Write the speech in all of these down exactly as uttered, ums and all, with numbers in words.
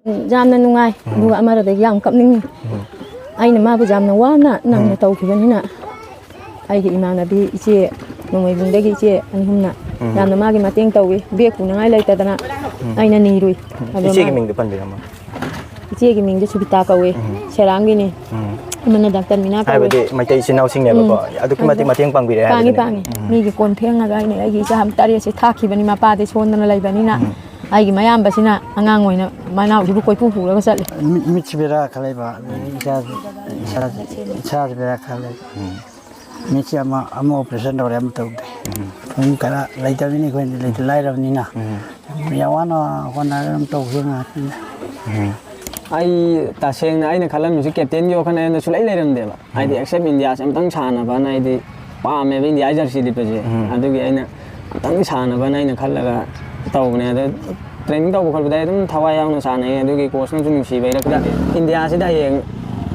ꯌꯥꯝꯅ ꯅꯨꯡꯉꯥꯏ꯫ ꯑꯗꯨꯒ ꯑꯃꯔꯣꯝꯗꯒꯤ ꯌꯥꯝ ꯀꯞꯅꯤꯡꯉꯤ꯫ ꯑꯩꯅ ꯃꯥꯕꯨ ꯌꯥꯝꯅ ꯋꯥꯅ ꯅꯝꯅ ꯇꯧꯈꯤꯕꯅꯤꯅ꯫ ꯑꯩꯒꯤ ꯏꯃꯥꯟꯅꯕꯤ ꯏꯆꯦ ꯅꯣꯡꯃꯩꯕꯨꯡꯗꯒꯤ ꯏꯆꯦ ꯑꯅꯤ ꯑꯍꯨꯝꯅ ꯌꯥꯝꯅ ꯃꯥꯒꯤ ꯃꯇꯦꯡ ꯇꯧꯏ꯫ ꯕꯦꯒ ꯄꯨꯅꯉꯥꯏ ꯂꯩꯇꯗꯅ ꯑꯩꯅ ꯅꯤꯔꯨꯏ꯫ ꯑꯗꯣ ꯏꯆꯦꯒꯤ ꯃꯥꯅ ꯃꯤꯡꯗꯣ ꯄꯟꯕꯤꯔꯝꯃꯣ꯫ ꯏꯆꯦꯒꯤ ꯃꯤꯡꯗꯤ ꯁꯨꯕꯤꯇꯥ ꯀꯧꯏ꯫ ꯁꯦꯔꯥꯡꯒꯤꯅꯤ꯫ ꯑꯃꯅ ꯗꯥꯛꯇꯔ ꯃꯤꯅꯥ ꯀꯧꯏ꯫ ꯍꯥꯏꯕꯗꯤ ꯃꯩꯇꯩ ꯏꯆꯤꯟ ꯏꯅꯥꯎꯁꯤꯡꯅꯦꯕꯀꯣ꯫ ꯎꯝ꯫ ꯑꯗꯨꯛꯀꯤ ꯃꯇꯤꯛ ꯃꯇꯦꯡ ꯄꯥꯡꯕꯤꯔꯛꯑꯦ ꯄꯥꯡꯉꯤ, ꯍꯥꯏꯕꯗꯨꯅꯦ꯫ ꯄꯥꯡꯉꯤ꯫ ꯎꯝ꯫ ꯃꯤꯒꯤ ꯀꯣꯟ ꯐꯦꯡꯉꯒ ꯑꯩꯅ ꯑꯩꯒꯤ ꯏꯆꯥ ꯇꯔꯦꯠꯁꯦ ꯊꯥꯛꯈꯤꯕꯅꯤ꯫ ꯃꯄꯥꯗꯤ ꯁꯣꯟꯗꯅ ꯂꯩꯕꯅꯤꯅ꯫ ꯎꯝ꯫ ꯑꯩꯒꯤ ꯃꯌꯥꯝꯕꯁꯤꯅ ꯑꯉꯥꯡ ꯑꯣꯏꯅ ꯃꯅꯥꯎꯁꯤꯕꯨ ꯀꯣꯏꯄꯨ ꯄꯨꯔꯒ ꯆꯠꯂꯤ꯫ ꯃꯤꯠ-, ꯃꯤꯠꯁꯤ ꯕꯦꯔꯥ ꯈꯔ ꯂꯩꯕ, ꯑꯗꯒꯤ ꯏꯁꯥꯁꯤ, ꯏꯁꯥꯁꯤ, ꯏꯁꯥꯁꯤ ꯕꯦꯔꯥ ꯈꯔ ꯂꯩꯕ꯫ ꯎꯝ꯫ ꯃꯤꯠꯁꯤ ꯑꯃ, ꯑꯃ operation ꯇꯧꯔꯦ, ꯑꯃ ꯇꯧꯗꯦ꯫ ꯎꯝ꯫ ꯄꯨꯡ ꯈꯔ ꯂꯩꯇꯕꯅꯤꯅ ꯑꯩꯈꯣꯏꯗꯤ ꯂꯩꯇ ꯂꯥꯏꯔꯕꯅꯤꯅ꯫ ꯎꯝ꯫ ꯌꯥꯝ ꯋꯥꯅ ꯍꯣꯠꯅꯔꯒ ꯑꯗꯨꯝ ꯇꯧꯈꯤꯕ ꯉꯥꯛꯇꯅꯤꯗ꯫ ꯎꯝ꯫ ꯑꯩ ꯇꯁꯦꯡꯅ ꯑꯩꯅ ꯈꯜꯂꯝꯃꯤꯁꯦ captainꯒꯤ ꯋꯥꯈꯜ ꯑꯩꯉꯣꯟꯗ ꯁꯨꯡꯂꯩ ꯂꯩꯔꯝꯗꯦꯕ꯫ ꯍꯥꯏꯗꯤ ꯎꯝ꯫ Except Indiaꯁꯦ ꯑꯝꯇꯪ ꯁꯥꯟꯅꯕꯅ ꯑꯩꯗꯤ ꯄꯥꯝꯃꯦꯕ, India jersey ꯂꯤꯠꯄꯁꯦ꯫ ꯎꯝ꯫ ꯑꯗꯨꯒꯤ ꯑꯩꯅ ꯑꯝꯇꯪ ꯁꯥꯟꯅꯕꯅ ꯑꯩꯅ ꯈꯜꯂꯒ ꯇꯧꯕꯅꯦ꯫ ꯑꯗ training ꯇꯧꯕ ꯈꯣꯠꯄꯗ ꯑꯩ ꯑꯗꯨꯝ ꯊꯋꯥꯏ ꯌꯥꯎꯅ ꯁꯥꯟꯅꯩ꯫ ꯑꯗꯨꯒꯤ coachꯅꯁꯨ ꯅꯨꯡꯁꯤꯕꯩꯔ ꯈꯪꯗꯦ, Indiaꯁꯤꯗ ꯍꯌꯦꯡ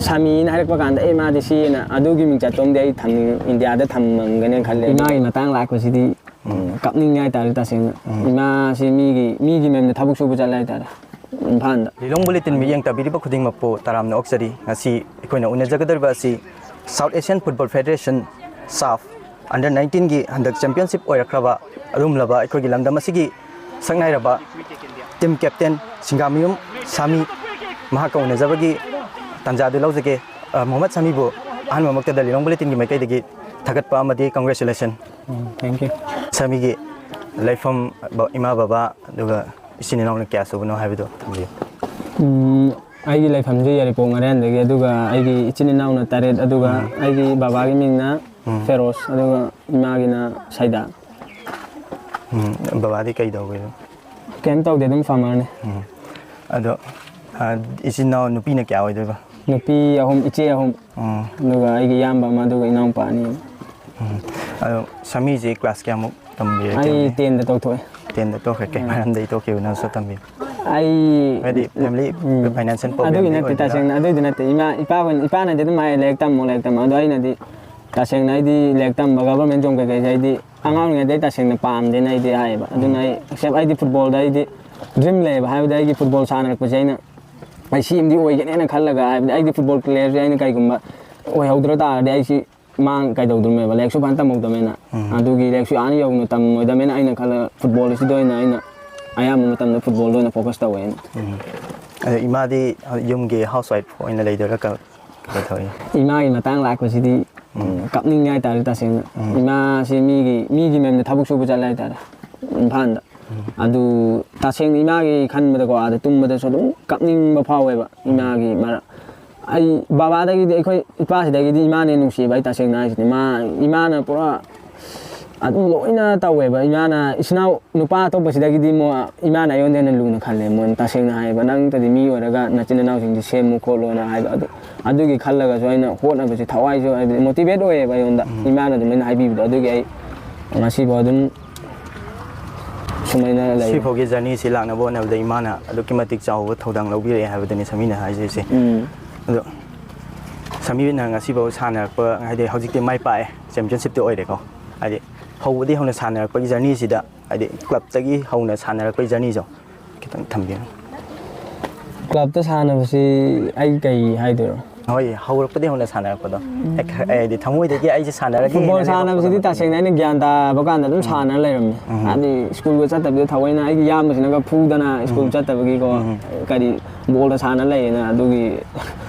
ꯁꯥꯃꯤꯅ ꯍꯥꯏꯔꯛꯄ ꯀꯥꯟꯗ ꯑꯩ ꯃꯥꯗꯤ ꯁꯤꯅ ꯑꯗꯨꯒꯤ ꯃꯤꯡꯆꯠꯇꯣꯝꯗꯤ ꯑꯩ ꯊꯝꯅꯤꯡ-, Indiaꯗ ꯊꯝꯃꯝꯒꯅꯤ ꯈꯜꯂꯦ꯫ ꯏꯃꯥꯒꯤ ꯃꯇꯥꯡ ꯂꯥꯛꯄꯁꯤꯗꯤ, ꯎꯝ, ꯀꯞꯅꯤꯡꯉꯦ ꯍꯥꯏꯇꯥꯔꯦ ꯇꯁꯦꯡꯅ꯫ ꯎꯝ꯫ ꯏꯃꯥꯁꯤ ꯃꯤꯒꯤ, ꯃꯤꯒꯤ ꯃꯌꯨꯝꯗ ꯊꯕꯛ ꯁꯨꯕ ꯆꯠꯂꯦ ꯍꯥꯏꯇꯥꯔꯦ, ꯏꯝꯐꯥꯜꯗ꯫ ꯂꯤꯂꯣꯡ Bulletin ꯃꯤꯠꯌꯦꯡ ꯇꯥꯕꯤꯔꯤꯕ ꯈꯨꯗꯤꯡꯃꯛꯄꯨ ꯇꯔꯥꯝꯅ ꯑꯣꯛꯆꯔꯤ꯫ ꯉꯁꯤ ꯑꯩꯈꯣꯏꯅ ꯎꯅꯖꯒꯗꯧꯔꯤꯕ ꯑꯁꯤ South Asian Football Federation, SAFF, under nineteenꯒꯤ ꯍꯟꯗꯛ championship ꯑꯣꯏꯔꯛꯈ꯭ꯔꯕ ꯑꯗꯨꯒꯨꯝꯂꯕ ꯑꯩꯈꯣꯏꯒꯤ ꯂꯝꯗꯝ ꯑꯁꯤꯒꯤ ꯁꯛꯅꯥꯏꯔꯕ team captain ꯁꯤꯡꯒꯥꯃꯌꯨꯝ ꯁꯥꯃꯤ, ꯃꯍꯥꯛꯀ ꯎꯅꯖꯕꯒꯤ ꯇꯥꯟꯖꯥ ꯑꯗꯨ ꯂꯧꯖꯒꯦ꯫ ꯑ, ꯃꯣꯍꯃꯗ ꯁꯥꯃꯤꯕꯨ ꯑꯍꯥꯟꯕꯃꯛꯇꯗ ꯂꯤꯂꯣꯡ Bulletinꯒꯤ ꯃꯥꯏꯀꯩꯗꯒꯤ ꯊꯥꯒꯠꯄ ꯑꯃꯗꯤ congratulation꯫ Um, thank you꯫ ꯁꯥꯃꯤꯒꯤ ꯂꯩꯐꯝ, ꯕ-, ꯏꯃꯥ ꯕꯕꯥ, ꯑꯗꯨꯒ ꯏꯆꯤꯟ ꯏꯅꯥꯎꯅ ꯀꯌꯥ ꯁꯨꯕꯅꯣ ꯍꯥꯏꯕꯗꯨ ꯊꯝꯕꯤꯌꯨ꯫ ꯎꯝ, ꯑꯩꯒꯤ ꯂꯩꯐꯝꯁꯦ ꯌꯥꯏꯔꯤꯄꯣꯛ ꯉꯥꯔꯦꯟꯗꯒꯤ, ꯑꯗꯨꯒ ꯑꯩꯒꯤ ꯏꯆꯤꯟ ꯏꯅꯥꯎꯅ ꯇꯔꯦꯠ, ꯑꯗꯨꯒ ꯎꯝ꯫ ꯑꯩꯒꯤ ꯕꯕꯥꯒꯤ ꯃꯤꯡꯅ ꯎꯝ꯫ ꯐꯦꯔꯣꯁ, ꯑꯗꯨꯒ ꯏꯃꯥꯒꯤꯅ ꯁꯩꯗꯥ꯫ ꯎꯝ, ꯕꯕꯥꯗꯤ ꯀꯩ ꯇꯧꯒꯦ? ꯀꯩꯝ ꯇꯧꯗꯦ, ꯑꯗꯨꯝ farmerꯅꯤ꯫ ꯎꯝ꯫ ꯑꯗꯣ, ꯑ, ꯏꯆꯤꯟ ꯏꯅꯥꯎ ꯅꯨꯄꯤꯅ ꯀꯌꯥ ꯑꯣꯏꯗꯣꯏꯕ? ꯅꯨꯄꯤ ꯑꯍꯨꯝ, ꯏꯆꯦ ꯑꯍꯨꯝ꯫ ꯎꯝ꯫ ꯑꯗꯨꯒ ꯑꯩꯒꯤ ꯏꯌꯥꯝꯕ ꯑꯃ, ꯑꯗꯨꯒ ꯏꯅꯥꯎꯄꯥ ꯑꯅꯤ꯫ ꯎꯝ꯫ ꯑꯗꯣ ꯁꯥꯃꯤꯁꯦ class ꯀꯌꯥꯃꯨꯛ ꯇꯝꯕꯤꯔꯒꯦ? ꯑꯩ tenꯗ ꯇꯣꯛꯊꯣꯛꯑꯦ꯫ Tenꯗ ꯇꯣꯛꯈ꯭ꯔꯦ꯫ ꯀꯩ ꯎꯝ꯫ ꯃꯔꯝꯗꯒꯤ ꯇꯣꯛꯈꯤꯕꯅꯣꯁꯨ ꯊꯝꯕꯤꯌꯨ꯫ ꯑꯩ ꯍꯥꯏꯗꯤ family ꯎꯝ꯫ Financial problemꯗꯒꯤ ꯑꯗꯨꯒꯤ ꯅꯠꯇꯦ, ꯑꯣꯏꯗꯣꯏꯔꯥ? ꯇꯁꯦꯡꯅ ꯑꯗꯨꯏꯗꯤ ꯅꯠꯇꯦ꯫ ꯏꯃꯥ, ꯏꯄꯥꯍꯣꯏꯅ, ꯏꯄꯥꯅꯗꯤ ꯑꯗꯨꯝ ꯍꯥꯏ, "ꯂꯥꯏꯔꯤꯛ ꯇꯝꯃꯣ, ꯂꯥꯏꯔꯤꯛ ꯇꯝꯃꯣ"꯫ ꯑꯗꯣ ꯑꯩꯅꯗꯤ ꯇꯁꯦꯡꯅ ꯑꯩꯗꯤ ꯂꯥꯏꯔꯤꯛ ꯇꯝꯕ, government job ꯀꯩꯀꯩꯁꯦ ꯑꯩꯗꯤ ꯑꯉꯥꯡ ꯑꯣꯏꯔꯤꯉꯩꯗꯩ ꯇꯁꯦꯡꯅ ꯄꯥꯝꯗꯦꯅ ꯑꯩꯗꯤ ꯍꯥꯏꯌꯦꯕ꯫ ꯑꯗꯨꯅ ꯎꯝ꯫ ꯑꯩ, except ꯑꯩꯗꯤ footballꯗ ꯑꯩꯗꯤ ꯗ꯭ꯔꯤꯝ ꯂꯩꯌꯦꯕ, ꯍꯥꯏꯕꯗꯤ ꯑꯩꯒꯤ ꯐꯨꯠꯕꯣꯜ ꯁꯥꯟꯅꯔꯛꯄꯁꯦ ꯑꯩꯅ ꯑꯩ ꯁꯤ ꯑꯃꯗꯤ ꯑꯣꯏꯒꯅꯦꯅ ꯈꯜꯂꯒ, ꯍꯥꯏꯕꯗꯤ ꯑꯩꯗꯤ ꯐꯨꯠꯕꯣꯜ ꯄ꯭ꯂꯦꯌꯔꯁꯦ ꯑꯩꯅ ꯀꯩꯒꯨꯝꯕ ꯑꯣꯏꯍꯧꯗ꯭ꯔ ꯇꯥꯔꯗꯤ ꯑꯩꯁꯤ ꯃꯥꯡ ꯀꯩꯗꯧꯗ꯭ꯔꯤꯃꯦꯕ, ꯂꯥꯏꯔꯤꯛꯁꯨ ꯐꯖꯅ ꯇꯝꯍꯧꯗꯕꯅꯤꯅ꯫ ꯑꯗꯨꯒꯤ ꯂꯥꯏꯔꯤꯛꯁꯨ ꯑꯥꯅ ꯌꯧꯅ ꯇꯝꯃꯣꯏꯗꯕꯅꯤꯅ ꯑꯩꯅ ꯈꯜꯂꯒ ꯐꯨꯠꯕꯣꯜꯁꯤꯗ ꯑꯣꯏꯅ ꯑꯩꯅ ꯑꯌꯥꯝꯕ ꯃꯇꯝꯗ ꯐꯨꯠꯕꯣꯜꯗ ꯑꯣꯏꯅ ꯐꯣꯀꯁ ꯇꯧꯋꯦ ꯑꯩꯅ꯫ ꯑꯗꯣ ꯏꯃꯥꯗꯤ ꯌꯨꯝꯒꯤ ꯍꯥꯎꯁ ꯋꯥꯏꯐ ꯑꯣꯏꯅ ꯂꯩꯗꯣꯏꯔꯥ? ꯀ- ꯀꯩꯗꯧꯏ? ꯏꯃꯥꯒꯤ ꯃꯇꯥꯡ ꯂꯥꯛꯄꯁꯤꯗꯤ ꯀꯞꯅꯤꯡꯉꯦ ꯍꯥꯏꯇꯥꯔꯦ ꯇꯁꯦꯡꯅ꯫ ꯏꯃꯥꯁꯤ ꯃꯤꯒꯤ ꯃꯤꯒꯤ ꯃꯌꯨꯝꯗ ꯊꯕꯛ ꯁꯨꯕ ꯆꯠꯂꯦ ꯍꯥꯏꯇꯥꯔꯦ, ꯏꯝꯐꯥꯜꯗ꯫ ꯑꯗꯨ ꯇꯁꯦꯡꯅ ꯏꯃꯥꯒꯤ ꯈꯟꯕꯗꯀꯣ, ꯑꯥꯗ ꯇꯨꯝꯕꯗꯁꯨ ꯑꯗꯨꯝ ꯀꯞꯅꯤꯡꯕ ꯐꯥꯎꯋꯦꯕ ꯏꯃꯥꯒꯤ ꯃꯔꯛ꯫ ꯑꯩ ꯕꯕꯥꯗꯒꯤꯗꯤ, ꯑꯩꯈꯣꯏ ꯏꯄꯥꯁꯤꯗꯒꯤꯗꯤ ꯏꯃꯥꯅ ꯍꯦꯟꯅ ꯅꯨꯡꯁꯤꯌꯦꯕ, ꯑꯩ ꯇꯁꯦꯡꯅ ꯍꯥꯏꯁꯤꯅꯤ꯫ ꯃꯥ, ꯏꯃꯥꯅ ꯄꯨꯔꯥ ꯑꯗꯨꯝ ꯂꯣꯏꯅ ꯇꯧꯋꯦꯕ꯫ ꯏꯃꯥꯅ ꯏꯆꯤꯟ ꯏꯅꯥꯎ ꯅꯨꯄꯥ ꯑꯇꯣꯞꯄꯁꯤꯗꯒꯤꯗꯤ ꯃꯣ-, ꯏꯃꯥꯅ ꯑꯩꯉꯣꯟꯗ ꯍꯦꯟꯅ ꯂꯨꯅ ꯈꯜꯂꯦ꯫ ꯃꯣꯏꯅ ꯇꯁꯦꯡꯅ ꯍꯥꯏꯌꯦꯕ, "ꯅꯪꯇꯗꯤ ꯃꯤ ꯑꯣꯏꯔꯒ ꯅꯆꯤꯟ ꯅꯅꯥꯎꯁꯤꯡꯁꯤ ꯁꯦꯝꯃꯨ ꯈꯣꯠꯂꯣꯅ" ꯍꯥꯏꯕ꯫ ꯑꯗꯨ, ꯑꯗꯨꯒꯤ ꯈꯜꯂꯒꯁꯨ ꯑꯩꯅ ꯍꯣꯠꯅꯕꯁꯦ ꯊꯋꯥꯏꯁꯨ, ꯍꯥꯏꯕꯗꯤ ꯃꯣꯇꯤꯚꯦꯠ ꯑꯣꯏꯌꯦꯕ ꯑꯩꯉꯣꯟꯗ, ꯏꯃꯥꯅ ꯑꯗꯨꯃꯥꯏꯅ ꯍꯥꯏꯕꯤꯕꯗꯣ꯫ ꯑꯗꯨꯒꯤ ꯑꯩ ꯉꯁꯤꯐꯥꯎ ꯑꯗꯨꯝ ꯁꯨꯃꯥꯏꯅ ꯂꯩ꯫ ꯁꯤꯐꯥꯎꯒꯤ ꯖꯔꯅꯤꯁꯤ ꯂꯥꯛꯅꯕ ꯍꯣꯠꯅꯕꯗ ꯏꯃꯥꯅ ꯑꯗꯨꯛꯀꯤ ꯃꯇꯤꯛ ꯆꯥꯎꯕ ꯊꯧꯗꯥꯡ ꯂꯧꯕꯤꯔꯛꯑꯦ ꯍꯥꯏꯕꯗꯨꯅꯤ ꯁꯃꯤꯅ ꯍꯥꯏꯖꯔꯤꯁꯦ꯫ ꯎꯝ꯫ ꯑꯗꯣ ꯁꯃꯤꯅ ꯉꯁꯤꯐꯥꯎ ꯁꯥꯟꯅꯔꯛꯄ, ꯍꯥꯏꯗꯤ ꯍꯧꯖꯤꯛꯇꯤ ꯃꯥꯏ ꯄꯥꯛꯑꯦ, ꯆꯦꯝꯄꯤꯌꯟꯁꯤꯞꯇꯤ ꯑꯣꯏꯔꯦꯀꯣ꯫ ꯍꯥꯏꯗꯤ ꯍꯧꯕꯗꯒꯤ ꯍꯧꯅ ꯁꯥꯟꯅꯔꯛꯄꯒꯤ ꯖꯔꯅꯤꯁꯤꯗ, ꯍꯥꯏꯗꯤ ꯀ꯭ꯂꯕꯇꯒꯤ ꯍꯧꯅ ꯁꯥꯟꯅꯔꯛꯄꯒꯤ ꯖꯔꯅꯤꯁꯦ ꯈꯤꯇꯪ ꯊꯝꯕꯤꯌꯨ꯫ ꯀ꯭ꯂꯕꯇ ꯁꯥꯟꯅꯕꯁꯤ ꯑꯩ ꯀꯩ ꯍꯥꯏꯗꯣꯏꯔꯣ? ꯍꯣꯏ, ꯍꯧꯔꯛꯄꯗꯒꯤ ꯍꯧꯅ ꯁꯥꯟꯅꯔꯛꯄꯗꯣ꯫ ꯍꯦꯛ ꯍꯥꯏꯗꯤ ꯊꯃꯣꯏꯗꯒꯤ ꯑꯩꯁꯦ ꯁꯥꯟꯅꯔꯒꯦ ꯐꯨꯠꯕꯣꯜ ꯍꯥꯏꯅ ꯁꯥꯟꯅꯕꯁꯤꯗꯤ ꯍꯧꯔꯛꯄꯗꯣ꯫ ꯇꯁꯦꯡꯅ ꯑꯩꯅ ꯒ꯭ꯌꯥꯟ ꯇꯥꯕ ꯀꯥꯟꯗ ꯑꯗꯨꯝ ꯁꯥꯟꯅꯔ ꯂꯩꯔꯝꯃꯦ꯫ ꯍꯥꯏꯗꯤ ꯁ꯭ꯀꯨꯜꯒ ꯆꯠꯇꯕꯤꯗ ꯊꯑꯣꯏꯅ ꯑꯩꯒꯤ ꯏꯌꯥꯝꯕꯁꯤꯅꯒ ꯐꯨꯗꯅ ꯁ꯭ꯀꯨꯜ ꯆꯠꯇꯕꯒꯤꯀꯣ, ꯀꯔꯤ ꯕꯣꯜꯗ ꯁꯥꯟꯅ ꯂꯩꯌꯦꯅ꯫ ꯑꯗꯨꯒꯤ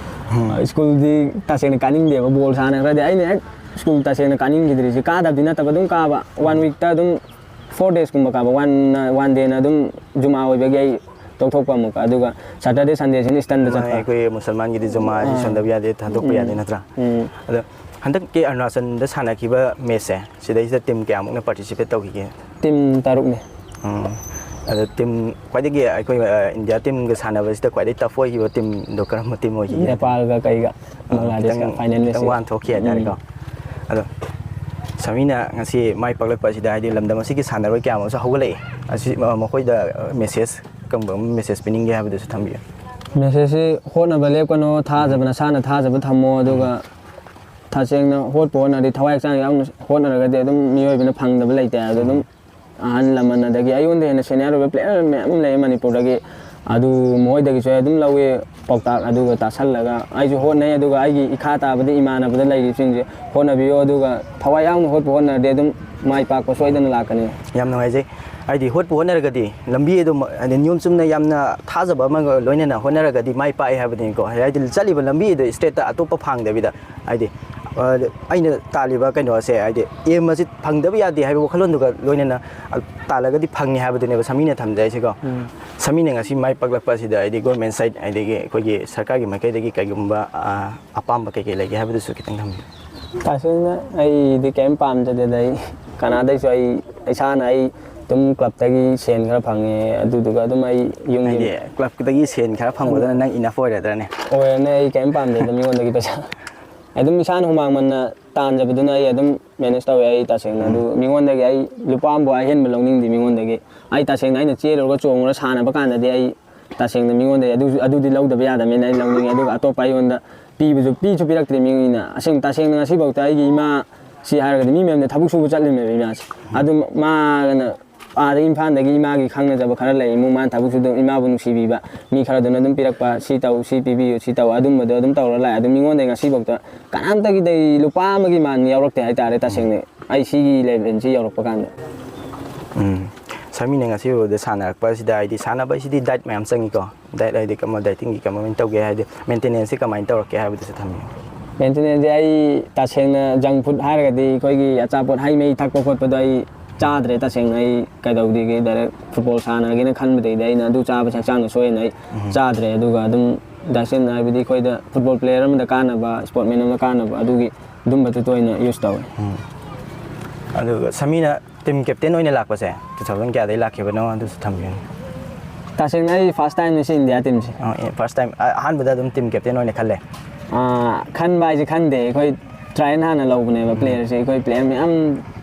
ꯁ꯭ꯀꯨꯜꯗꯤ ꯇꯁꯦꯡꯅ ꯀꯥꯅꯤꯡꯗꯦꯕ, ꯕꯣꯜ ꯁꯥꯟꯅꯈ꯭ꯔꯗꯤ꯫ ꯑꯩꯅ ꯍꯦꯛ ꯁ꯭ꯀꯨꯜ ꯇꯁꯦꯡꯅ ꯀꯥꯅꯤꯡꯈꯤꯗ꯭ꯔꯤꯁꯦ, ꯀꯥꯗꯕꯗꯤ ꯅꯠꯇꯕ ꯑꯗꯨꯝ ꯀꯥꯕ, ꯋꯥꯟ ꯋꯤꯛꯇ ꯑꯗꯨꯝ ꯐꯣꯔ ꯗꯦꯁꯀꯨꯝꯕ ꯀꯥꯕ, ꯋꯥꯟ, ꯋꯥꯟ ꯗꯦꯅ ꯑꯗꯨꯝ ꯖꯨꯃꯥ ꯑꯣꯏꯕꯒꯤ ꯑꯩ ꯇꯣꯛꯊꯣꯛꯄ ꯑꯃꯨꯛꯀ꯫ ꯑꯗꯨꯒ ꯁꯇꯔꯗꯦ ꯁꯟꯗꯦꯁꯤꯅ ꯏꯁꯇꯟꯗ ꯆꯠꯄ꯫ ꯑꯩꯈꯣꯏ ꯃꯨꯁꯜꯃꯥꯟꯒꯤꯗꯤ ꯖꯨꯃꯥꯁꯤ ꯑꯥ꯫ ꯁꯣꯟꯗꯕ ꯌꯥꯗꯦ, ꯊꯥꯗꯣꯛꯄ ꯌꯥꯗꯦ ꯅꯠꯇ꯭ꯔꯥ? ꯎꯝ꯫ ꯑꯗꯣ ꯍꯟꯗꯛꯀꯤ ꯑꯔꯨꯅꯥꯆꯜꯗ ꯁꯥꯟꯅꯈꯤꯕ ꯃꯦꯠꯁꯁꯦ, ꯁꯤꯗꯩꯁꯤꯗ ꯇꯤꯝ ꯀꯌꯥꯃꯨꯛꯅ ꯄꯥꯔꯇꯤꯁꯤꯄꯦꯠ ꯇꯧꯈꯤꯒꯦ? ꯇꯤꯝ ꯇꯔꯨꯛꯅꯦ꯫ ꯎꯝ꯫ ꯑꯗꯣ ꯇꯤꯝ, ꯈ꯭ꯋꯥꯏꯗꯒꯤ ꯑꯩꯈꯣꯏ, ꯑ, ꯏꯟꯗꯤꯌꯥ ꯇꯤꯝꯒ ꯁꯥꯟꯅꯕꯁꯤꯗ ꯈ꯭ꯋꯥꯏꯗꯒꯤ ꯇꯐ ꯑꯣꯏꯈꯤꯕ ꯇꯤꯝꯗꯣ ꯀꯔꯝꯕ ꯇꯤꯝ ꯑꯣꯏꯈꯤꯒꯦ? ꯅꯦꯄꯥꯜꯒ ꯀꯩꯒ, ꯑ, ꯕꯪꯒ꯭ꯂꯥꯗꯦꯁꯀ, ꯈꯤꯇꯪ, ꯐꯥꯏꯅꯦꯜ ꯈꯤꯇꯪ ꯃꯦꯠꯁꯁꯦ꯫ ꯋꯥꯅ ꯊꯣꯛꯈꯤ ꯍꯥꯏꯇꯥꯔꯦꯀꯣ꯫ ꯑꯗꯣ ꯁꯃꯤꯅ ꯉꯁꯤ ꯃꯥꯏ ꯄꯥꯛꯂꯛꯄ ꯑꯁꯤꯗ, ꯍꯥꯏꯗꯤ ꯂꯝꯗꯝ ꯑꯁꯤꯒꯤ ꯁꯥꯟꯅꯔꯣꯏ ꯀꯌꯥ ꯑꯃꯁꯨ ꯍꯧꯒꯠꯂꯛꯏ꯫ ꯑꯁꯤ, ꯑ, ꯃꯈꯣꯏꯗ ꯃꯦꯁꯦꯖ ꯀꯔꯝꯕ ꯃꯦꯁꯦꯖ ꯄꯤꯅꯤꯡꯒꯦ ꯍꯥꯏꯕꯗꯨꯁꯨ ꯊꯝꯕꯤꯌꯨ꯫ ꯃꯦꯁꯦꯖꯁꯤ ꯍꯣꯠꯅꯕ ꯂꯦꯞꯀꯅꯨ, ꯊꯥꯖꯕ ꯅꯁꯥꯅ ꯊꯥꯖꯕ ꯊꯝꯃꯣ, ꯑꯗꯨꯒ ꯇꯁꯦꯡꯅ ꯍꯣꯠꯄ ꯍꯣꯠꯅꯔꯗꯤ, ꯊꯋꯥꯏ ꯍꯛꯆꯥꯡ ꯌꯥꯎꯅ ꯍꯣꯠꯅꯔꯒꯗꯤ ꯑꯗꯨꯝ ꯃꯤꯑꯣꯏꯕꯅ ꯐꯪꯗꯕ ꯂꯩꯇꯦ꯫ ꯑꯗꯨ ꯑꯗꯨꯝ ꯑꯍꯜ ꯂꯃꯟ, ꯑꯗꯒꯤ ꯑꯩꯉꯣꯟꯗ ꯍꯦꯟꯅ ꯁꯦꯅꯤꯌꯔ ꯑꯣꯏꯕ ꯄ꯭ꯂꯦꯌꯔ ꯃꯌꯥꯝ ꯑꯃ ꯂꯩ ꯃꯅꯤꯄꯨꯔꯗꯒꯤ꯫ ꯑꯗꯨ ꯃꯈꯣꯏꯗꯒꯤꯁꯨ ꯑꯩ ꯑꯗꯨꯝ ꯂꯧꯋꯤ ꯄꯥꯎꯇꯥꯛ, ꯑꯗꯨꯒ ꯇꯥꯁꯜꯂꯒ ꯑꯩꯁꯨ ꯍꯣꯠꯅꯩ꯫ ꯑꯗꯨꯒ ꯑꯩꯒꯤ ꯏꯈꯥ ꯇꯥꯕꯗ ꯏꯃꯥꯟꯅꯕꯗ ꯂꯩꯔꯤꯕꯁꯤꯡꯁꯦ ꯍꯣꯠꯅꯕꯤꯌꯨ, ꯑꯗꯨꯒ ꯊꯋꯥꯏ ꯌꯥꯎꯅ ꯍꯣꯠꯄꯨ ꯍꯣꯠꯅꯔꯗꯤ ꯑꯗꯨꯝ ꯃꯥꯏ ꯄꯥꯛꯄ ꯁꯣꯏꯗꯅ ꯂꯥꯛꯀꯅꯤ꯫ ꯌꯥꯝ ꯅꯨꯡꯉꯥꯏꯖꯩ꯫ ꯍꯥꯏꯗꯤ ꯍꯣꯠꯄꯨ ꯍꯣꯠꯅꯔꯒꯗꯤ ꯂꯝꯕꯤ ꯑꯗꯨꯝ, ꯍꯥꯏꯗꯤ ꯅꯤꯌꯣꯝ ꯆꯨꯝꯅ ꯌꯥꯝꯅ ꯊꯥꯖꯕ ꯑꯃꯒ ꯂꯣꯏꯅꯅ ꯍꯣꯠꯅꯔꯒꯗꯤ ꯃꯥꯏ ꯄꯥꯛꯑꯦ ꯍꯥꯏꯕꯅꯤꯀꯣ꯫ ꯍꯥꯏꯗꯤ ꯆꯠꯂꯤꯕ ꯂꯝꯕꯤꯗ ꯏꯁꯇ꯭ꯔꯦꯠꯇ ꯑꯇꯣꯞꯄ ꯐꯪꯗꯕꯤꯗ, ꯍꯥꯏꯗꯤ, ꯑ, ꯑꯩꯅ ꯇꯥꯜꯂꯤꯕ ꯀꯩꯅꯣꯁꯦ, ꯍꯥꯏꯗꯤ ꯑꯦꯝ ꯑꯁꯤ ꯐꯪꯗꯕ ꯌꯥꯗꯦ ꯍꯥꯏꯕ ꯋꯥꯈꯜꯂꯣꯟꯗꯨꯒ ꯂꯣꯏꯅꯅ, ꯑ, ꯇꯥꯜꯂꯒꯗꯤ ꯐꯪꯉꯦ ꯍꯥꯏꯕꯗꯨꯅꯦꯕ ꯁꯃꯤꯅ ꯊꯝꯖꯔꯤꯁꯤꯀꯣ꯫ ꯎꯝ꯫ ꯁꯃꯤꯅ ꯉꯁꯤ ꯃꯥꯏ ꯄꯥꯛꯂꯛꯄ ꯑꯁꯤꯗ ꯍꯥꯏꯗꯤ ꯒꯣꯔꯃꯦꯟ ꯁꯥꯏꯠ ꯑꯗꯒꯤ ꯑꯩꯈꯣꯏꯒꯤ ꯁꯔꯀꯥꯔꯒꯤ ꯃꯥꯏꯀꯩꯗꯒꯤ ꯀꯩꯒꯨꯝꯕ, ꯑ, ꯑꯄꯥꯝꯕ ꯀꯩꯀꯩ ꯂꯩꯒꯦ ꯍꯥꯏꯕꯗꯨꯁꯨ ꯈꯤꯇꯪ ꯊꯝꯕꯤꯌꯨ꯫ ꯇꯁꯦꯡꯅ ꯑꯩꯗꯤ ꯀꯩꯝ ꯄꯥꯝꯖꯗꯦꯗ꯫ ꯑꯩ ꯀꯅꯥꯗꯩꯁꯨ, ꯑꯩ ꯏꯁꯥꯅ, ꯑꯩ ꯑꯗꯨꯝ ꯀ꯭ꯂꯕꯇꯒꯤ ꯁꯦꯟ ꯈꯔ ꯐꯪꯉꯦ, ꯑꯗꯨꯗꯨꯒ ꯑꯗꯨꯝ ꯑꯩ ꯌꯨꯝꯒꯤ ꯍꯥꯏꯗꯤ ꯀ꯭ꯂꯕꯇꯒꯤ ꯁꯦꯟ ꯈꯔ ꯐꯪꯕꯗꯨꯅ ꯅꯪ ꯏꯅꯐ ꯑꯣꯏꯔꯗ꯭ꯔꯅꯦ? ꯑꯣꯏꯔꯅꯦ꯫ ꯑꯩ ꯀꯩꯝ ꯄꯥꯝꯗꯦꯗ ꯃꯤꯉꯣꯟꯗꯒꯤ ꯄꯩꯁꯥ꯫ ꯑꯗꯨꯝ ꯏꯁꯥꯅ ꯍꯨꯃꯥꯡ ꯃꯟꯅ ꯇꯥꯟꯖꯕꯗꯨꯅ ꯑꯩ ꯑꯗꯨꯝ ꯃꯦꯅꯦꯖ ꯇꯧꯋꯦ꯫ ꯑꯩ ꯇꯁꯦꯡꯅ ꯑꯗꯨ ꯃꯤꯉꯣꯟꯗꯒꯤ ꯑꯩ ꯂꯨꯄꯥ ꯑꯃꯐꯥꯎ ꯑꯍꯦꯟꯕ ꯂꯧꯅꯤꯡꯗꯦ ꯃꯤꯉꯣꯟꯗꯒꯤ꯫ ꯑꯩ ꯇꯁꯦꯡꯅ ꯑꯩꯅ ꯆꯦꯜꯂꯨꯔꯒ ꯆꯣꯡꯉꯨꯔ ꯁꯥꯟꯅꯕ ꯀꯥꯟꯗꯗꯤ ꯑꯩ ꯇꯁꯦꯡꯅ ꯃꯤꯉꯣꯟꯗ ꯑꯗꯨꯁꯨ, ꯑꯗꯨꯗꯤ ꯂꯧꯗꯕ ꯌꯥꯗꯕꯅꯤꯅ ꯑꯩ ꯂꯧꯅꯤꯡꯉꯤ꯫ ꯑꯗꯨꯒ ꯑꯇꯣꯞꯄ ꯑꯩꯉꯣꯟꯗ ꯄꯤꯕꯁꯨ, ꯄꯤꯁꯨ ꯄꯤꯔꯛꯇ꯭ꯔꯤ ꯃꯤꯅ꯫ ꯑꯁꯦꯡ-, ꯇꯁꯦꯡꯅ ꯉꯁꯤꯐꯥꯎꯗ ꯑꯩꯒꯤ ꯏꯃꯥ, ꯁꯤ ꯍꯥꯏꯔꯒꯗꯤ ꯃꯤ ꯃꯌꯥꯝꯗ ꯊꯕꯛ ꯁꯨꯕ ꯆꯠꯂꯤꯕꯅꯦꯕ ꯏꯃꯥꯁꯦ꯫ ꯑꯗꯨ ꯃꯥꯒꯅ ꯑꯥꯗ ꯏꯝꯐꯥꯜꯗꯒꯤ ꯏꯃꯥꯒꯤ ꯈꯪꯅꯖꯕ ꯈꯔ ꯂꯩ, ꯏꯃꯨꯡ ꯃꯥꯅ ꯊꯕꯛ ꯁꯨꯗ ꯏꯃꯥꯕꯨ ꯅꯨꯡꯁꯤꯕꯤꯕ ꯃꯤ ꯈꯔꯗꯨꯅ ꯑꯗꯨꯝ ꯄꯤꯔꯛꯄ, "ꯁꯤ ꯇꯧ, ꯁꯤ ꯄꯤꯕꯤꯌꯨ, ꯁꯤ ꯇꯧ", ꯑꯗꯨꯝꯕꯗꯣ ꯑꯗꯨꯝ ꯇꯧꯔ ꯂꯥꯛꯑꯦ꯫ ꯑꯗꯨ ꯃꯤꯉꯣꯟꯗꯒꯤ ꯉꯁꯤꯐꯥꯎꯗ ꯀꯅꯥꯝꯇꯒꯤꯗꯩ ꯂꯨꯄꯥ ꯑꯃꯒꯤ ꯃꯥꯟ ꯌꯥꯎꯔꯛꯇꯦ ꯍꯥꯏꯇꯥꯔꯦ꯫ ꯇꯁꯦꯡꯅ ꯑꯩ ꯁꯤꯒꯤ ꯂꯦꯚꯦꯜꯁꯤ ꯌꯧꯔꯛꯄ ꯀꯥꯟꯗ꯫ ꯎꯝ꯫ ꯁꯃꯤꯅ ꯉꯁꯤ ꯐꯥꯎꯕꯗ ꯁꯥꯟꯅꯔꯛꯄ ꯑꯁꯤꯗ, ꯍꯥꯏꯗꯤ ꯁꯥꯟꯅꯕ ꯍꯥꯏꯁꯤꯗꯤ ꯗꯥꯏꯠ ꯃꯌꯥꯝ ꯆꯪꯉꯤꯀꯣ꯫ ꯗꯥꯏꯠ ꯍꯥꯏꯗꯤ ꯀꯃ-, ꯗꯥꯏꯇꯤꯡꯒꯤ ꯀꯃꯥꯏꯅ ꯇꯧꯒꯦ, ꯍꯥꯏꯗꯤ ꯃꯦꯟꯇꯦꯅꯦꯟꯁꯁꯤ ꯀꯃꯥꯏꯅ ꯇꯧꯔꯛꯀꯦ ꯍꯥꯏꯕꯗꯨꯁꯨ ꯊꯝꯕꯤꯌꯨ꯫ ꯃꯦꯟꯇꯦꯅꯦꯟꯁꯁꯦ ꯑꯩ ꯇꯁꯦꯡꯅ ꯖꯪ ꯐꯨꯗ ꯍꯥꯏꯔꯒꯗꯤ ꯑꯩꯈꯣꯏꯒꯤ ꯑꯆꯥꯄꯣꯠ ꯍꯩ ꯃꯍꯤ ꯊꯛꯄ ꯈꯣꯠꯄꯗꯣ ꯑꯩ ꯆꯥꯗ꯭ꯔꯦ꯫ ꯇꯁꯦꯡꯅ ꯑꯩ ꯀꯩꯗꯧꯗꯦꯒꯦ, ꯗꯥꯏꯔꯦꯛ ꯐꯨꯠꯕꯣꯜ ꯁꯥꯟꯅꯔꯒꯦꯅ ꯈꯟꯕꯗꯩꯗꯤ ꯑꯩꯅ ꯑꯗꯨ ꯆꯥꯕꯁꯦ ꯍꯛꯆꯥꯡꯗ ꯁꯣꯛꯑꯦꯅ ꯑꯩ ꯆꯥꯗ꯭ꯔꯦ꯫ ꯑꯗꯨꯒ ꯑꯗꯨꯝ ꯗꯥꯏꯁꯟ ꯍꯥꯏꯕꯗꯤ ꯑꯩꯈꯣꯏꯗ ꯐꯨꯠꯕꯣꯜ ꯄ꯭ꯂꯦꯌꯔ ꯑꯃꯗ ꯀꯥꯟꯅꯕ, ꯏꯁꯄꯣꯔꯠꯃꯦꯟ ꯑꯃꯗ ꯀꯥꯟꯅꯕ, ꯑꯗꯨꯒꯤ ꯑꯗꯨꯝꯕꯗꯨꯗ ꯑꯣꯏꯅ ꯌꯨꯁ ꯇꯧꯋꯦ꯫ ꯑꯗꯨꯒ ꯁꯃꯤꯅ ꯇꯤꯝ ꯀꯦꯞꯇꯦꯟ ꯑꯣꯏꯅ ꯂꯥꯛꯄꯁꯦ ꯇꯨ ꯊꯥꯎꯖꯟ ꯀꯌꯥꯗꯩ ꯂꯥꯛꯈꯤꯕꯅꯣ ꯑꯗꯨꯁꯨ ꯊꯝꯕꯤꯌꯨꯅꯦ꯫ ꯇꯁꯦꯡꯅ ꯑꯩ ꯐꯥꯔꯁ ꯇꯥꯏꯝꯅꯤ ꯁꯤ ꯏꯟꯗꯤꯌꯥ ꯇꯤꯝꯁꯦ꯫ ꯐꯥꯔꯁ ꯇꯥꯏꯝ ꯑꯍꯥꯟꯕꯗ ꯑꯗꯨꯝ ꯇꯤꯝ ꯀꯦꯞꯇꯦꯟ ꯑꯣꯏꯅ ꯈꯜꯂꯦ꯫ ꯑꯥ, ꯈꯟꯕ ꯍꯥꯏꯁꯦ ꯈꯟꯗꯦ꯫ ꯑꯩꯈꯣꯏ ꯇ꯭ꯔꯥꯏꯌꯦꯜ ꯍꯥꯟꯅ ꯂꯧꯕꯅꯦꯕ ꯄ꯭ꯂꯦꯌꯔꯁꯦ꯫ ꯑꯩꯈꯣꯏ ꯄ꯭ꯂꯦꯌꯔ ꯃꯌꯥꯝ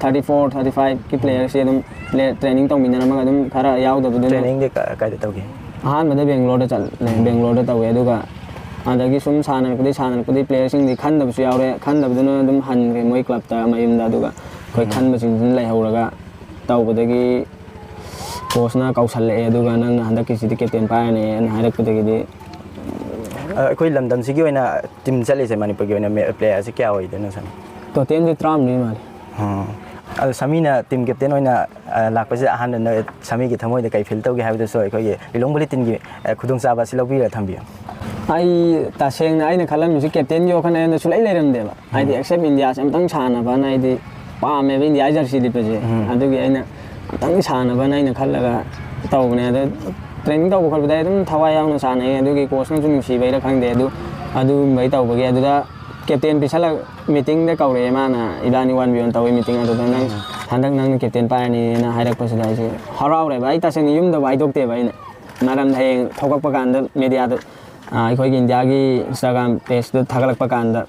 ꯊꯥꯔꯇꯤ ꯐꯣꯔ, ꯊꯥꯔꯇꯤ ꯐꯥꯏꯚꯀꯤ ꯄ꯭ꯂꯦꯌꯔꯁꯦ ꯑꯗꯨꯝ ꯄ꯭ꯂꯦ-, ꯇ꯭ꯔꯦꯅꯤꯡ ꯇꯧꯃꯤꯟꯅꯔꯝꯃꯒ ꯑꯗꯨꯝ ꯈꯔ ꯌꯥꯎꯗꯕꯗꯨꯅ ꯇ꯭ꯔꯦꯅꯤꯡꯗꯤ ꯀ-, ꯀꯥꯏꯗ ꯇꯧꯒꯦ? ꯑꯍꯥꯟꯕꯗ ꯕꯦꯡꯒ꯭ꯂꯣꯔꯗ ꯆꯠꯂꯦ, ꯕꯦꯡꯒ꯭ꯂꯣꯔꯗ ꯇꯧꯋꯦ꯫ ꯑꯗꯨꯒ ꯑꯗꯒꯤ ꯁꯨꯝ ꯁꯥꯟꯅꯔꯛꯄꯗꯒꯤ ꯁꯥꯟꯅꯔꯛꯄꯗꯒꯤ ꯄ꯭ꯂꯦꯌꯔꯁꯤꯡꯗꯤ ꯈꯟꯗꯕꯁꯨ ꯌꯥꯎꯔꯦ, ꯈꯟꯗꯕꯗꯨꯅ ꯑꯗꯨꯝ ꯍꯟꯈ꯭ꯔꯦ ꯃꯣꯏ ꯀ꯭ꯂꯕꯇ ꯃꯌꯨꯝꯗ꯫ ꯑꯗꯨꯒ ꯑꯩꯈꯣꯏ ꯈꯟꯕꯁꯤꯡꯗꯨꯅ ꯂꯩꯍꯧꯔꯒ ꯇꯧꯕꯗꯒꯤ ꯀꯣꯆꯅ ꯀꯧꯁꯜꯂꯛꯑꯦ, ꯑꯗꯨꯒ "ꯅꯪꯅ ꯍꯟꯗꯛꯀꯤꯁꯤꯗꯤ ꯀꯦꯞꯇꯦꯟ ꯄꯥꯏꯔꯅꯤꯅ" ꯍꯥꯏꯔꯛꯄꯗꯒꯤꯗꯤ꯫ ꯑ, ꯑꯩꯈꯣꯏ ꯂꯝꯗꯝꯁꯤꯒꯤ ꯑꯣꯏꯅ ꯇꯤꯝ ꯆꯠꯂꯤꯁꯦ, ꯃꯅꯤꯄꯨꯔꯒꯤ ꯑꯣꯏꯅ ꯃꯦ-, ꯄ꯭ꯂꯦꯌꯔꯁꯦ ꯀꯌꯥ ꯑꯣꯏꯗꯣꯏꯅꯣ, ꯁꯥꯃꯤ? ꯇꯣꯇꯦꯜꯁꯦ ꯇꯔꯥꯃꯔꯤ ꯃꯥꯜꯂꯦ꯫ ꯑꯣ꯫ ꯑꯗꯣ ꯁꯥꯃꯤꯅ ꯇꯤꯝ ꯀꯦꯞꯇꯦꯟ ꯑꯣꯏꯅ, ꯑ, ꯂꯥꯛꯄꯁꯤꯗ ꯑꯍꯥꯟꯕ ꯅ-, ꯁꯥꯃꯤꯒꯤ ꯊꯃꯣꯏꯗ ꯀꯩ ꯐꯤꯜ ꯇꯧꯒꯦ ꯍꯥꯏꯕꯗꯨꯁꯨ ꯑꯩꯈꯣꯏꯒꯤ ꯂꯤꯂꯣꯡ ꯕꯨꯂꯦꯇꯤꯟꯒꯤ, ꯑ, ꯈꯨꯗꯣꯡꯆꯥꯕ ꯑꯁꯤ ꯂꯧꯕꯤꯔ ꯊꯝꯕꯤꯌꯨ꯫ ꯑꯩ ꯇꯁꯦꯡꯅ ꯑꯩꯅ ꯈꯜꯂꯝꯃꯤꯁꯦ ꯀꯦꯞꯇꯦꯟꯒꯤ ꯋꯥꯈꯜ ꯑꯩꯉꯣꯟꯗ ꯁꯨꯡꯂꯩ ꯂꯩꯔꯝꯗꯦꯕ꯫ ꯍꯥꯏꯗꯤ ꯑꯦꯛꯁꯦꯞ ꯏꯟꯗꯤꯌꯥꯁꯦ ꯑꯝꯇꯪ ꯁꯥꯟꯅꯕꯅ ꯑꯩꯗꯤ ꯄꯥꯝꯃꯦꯕ, ꯏꯟꯗꯤꯌꯥ ꯖꯔꯁꯤ ꯂꯤꯠꯄꯁꯦ꯫ ꯑꯗꯨꯒꯤ ꯑꯩꯅ ꯑꯝꯇꯪ ꯁꯥꯟꯅꯕꯅ ꯑꯩꯅ ꯈꯜꯂꯒ ꯇꯧꯕꯅꯦ꯫ ꯑꯗꯣ ꯇ꯭ꯔꯦꯅꯤꯡ ꯇꯧꯕ ꯈꯣꯠꯄꯗ ꯑꯩ ꯑꯗꯨꯝ ꯊꯋꯥꯏ ꯌꯥꯎꯅ ꯁꯥꯟꯅꯩ꯫ ꯑꯗꯨꯒꯤ ꯀꯣꯆꯅꯁꯨ ꯅꯨꯡꯁꯤꯕꯩꯔ ꯈꯪꯗꯦ, ꯑꯗꯨ ꯑꯗꯨꯒꯨꯝꯕꯩ ꯇꯧꯕꯒꯤ ꯑꯗꯨꯗ ꯀꯦꯞꯇꯦꯟ ꯄꯤꯁꯜꯂꯛ ꯃꯤꯇꯤꯡꯗ ꯀꯧꯔꯛꯑꯦ ꯃꯥꯅ, ꯏꯕꯥꯅꯤ ꯋꯥꯟ ꯕꯤ ꯋꯥꯟ ꯇꯧꯋꯤ ꯃꯤꯇꯤꯡ ꯑꯗꯨꯗ, "ꯅꯪ ꯍꯟꯗꯛ ꯅꯪꯅ ꯀꯦꯞꯇꯦꯟ ꯄꯥꯏꯔꯅꯤꯅ" ꯍꯥꯏꯔꯛꯄꯁꯤꯗ ꯑꯩꯁꯦ ꯍꯔꯥꯎꯔꯦꯕ꯫ ꯑꯩ ꯇꯁꯦꯡꯅ ꯌꯨꯝꯗꯕꯨ ꯍꯥꯏꯗꯣꯛꯇꯦꯕ ꯑꯩꯅ, ꯃꯔꯝꯗꯤ ꯍꯌꯦꯡ ꯊꯣꯛꯂꯛꯄ ꯀꯥꯟꯗ ꯃꯦꯗꯤꯌꯥꯗ, ꯑꯩꯈꯣꯏꯒꯤ ꯏꯟꯗꯤꯌꯥꯒꯤ ꯏꯟꯁꯇꯥꯒ꯭ꯔꯥꯝ ꯄꯦꯖꯇ ꯊꯥꯒꯠꯂꯛꯄ ꯀꯥꯟꯗ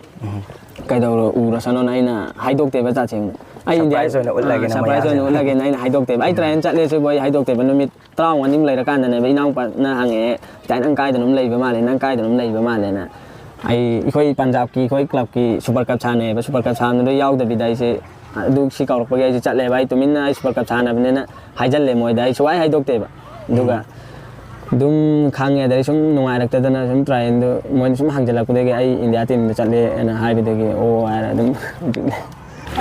ꯀꯩꯗꯧꯔ ꯎꯔꯁꯅꯣꯅ ꯑꯩꯅ ꯍꯥꯏꯗꯣꯛꯇꯦꯕ ꯇꯁꯦꯡꯅ꯫ ꯑꯩ ꯏꯟꯗꯤꯌꯥ Surprise ꯑꯣꯏꯅ ꯎꯠꯂꯒꯦꯅ ꯁꯔꯄ꯭ꯔꯥꯏꯁ ꯑꯣꯏꯅ ꯃꯌꯥꯝꯗ꯫ ꯎꯠꯂꯒꯦꯅ ꯑꯩꯅ ꯍꯥꯏꯗꯣꯛꯇꯦꯕ꯫ ꯑꯩ ꯇ꯭ꯔꯥꯏꯅ ꯆꯠꯂꯦ ꯁꯤꯕꯨ ꯑꯩ ꯍꯥꯏꯗꯣꯛꯇꯦꯕ꯫ ꯅꯨꯃꯤꯠ ꯇꯔꯥꯃꯉꯥꯅꯤꯃꯨꯛ ꯂꯩꯔꯀꯥꯟꯗꯅꯦꯕ ꯏꯅꯥꯎꯄꯥꯅ ꯍꯪꯉꯛꯑꯦ, "ꯏꯇꯥꯏ, ꯅꯪ ꯀꯥꯏꯗꯅꯣꯝ ꯂꯩꯕ ꯃꯥꯜꯂꯦ, ꯅꯪ ꯀꯥꯏꯗꯅꯣꯝ ꯂꯩꯕ ꯃꯥꯜꯂꯦꯅ"꯫ ꯑꯩ, ꯑꯩꯈꯣꯏ ꯄꯟꯖꯥꯕꯀꯤ ꯑꯩꯈꯣꯏ ꯀ꯭ꯂꯕꯀꯤ ꯁꯨꯄꯔ ꯀꯞ ꯁꯥꯟꯅꯩꯌꯦꯕ꯫ ꯁꯨꯄꯔ ꯀꯞ ꯁꯥꯟꯅꯕꯗꯣ ꯌꯥꯎꯗꯕꯤꯗ ꯑꯩꯁꯦ ꯑꯗꯨ ꯁꯤ ꯀꯧꯔꯛꯄꯒꯤ ꯑꯩꯁꯦ ꯆꯠꯂꯦꯕ꯫ ꯑꯩ ꯇꯨꯃꯤꯟꯅ ꯑꯩ ꯁꯨꯄꯔ ꯀꯞ ꯁꯥꯟꯅꯕꯅꯤꯅ ꯍꯥꯏꯖꯜꯂꯦ ꯃꯣꯏꯗ꯫ ꯑꯩ ꯁꯨꯡꯍꯥꯏ ꯍꯥꯏꯗꯣꯛꯇꯦꯕ꯫ ꯑꯗꯨꯒ ꯑꯗꯨꯝ ꯈꯪꯉꯦ, ꯑꯗꯩ ꯁꯨꯝ ꯅꯨꯡꯉꯥꯏꯔꯛꯇꯗꯅ ꯁꯨꯝ ꯇ꯭ꯔꯥꯏꯟꯗꯣ ꯃꯣꯏꯅ ꯁꯨꯝ ꯍꯪꯖꯜꯂꯛꯄꯗꯒꯤ ꯑꯩ ꯏꯟꯗꯤꯌꯥ ꯇꯤꯝꯗ ꯆꯠꯂꯦꯅ ꯍꯥꯏꯕꯗꯒꯤ ꯑꯣ ꯍꯥꯏꯔ ꯑꯗꯨꯝ ꯍꯧꯖꯤꯛ ꯂꯩ꯫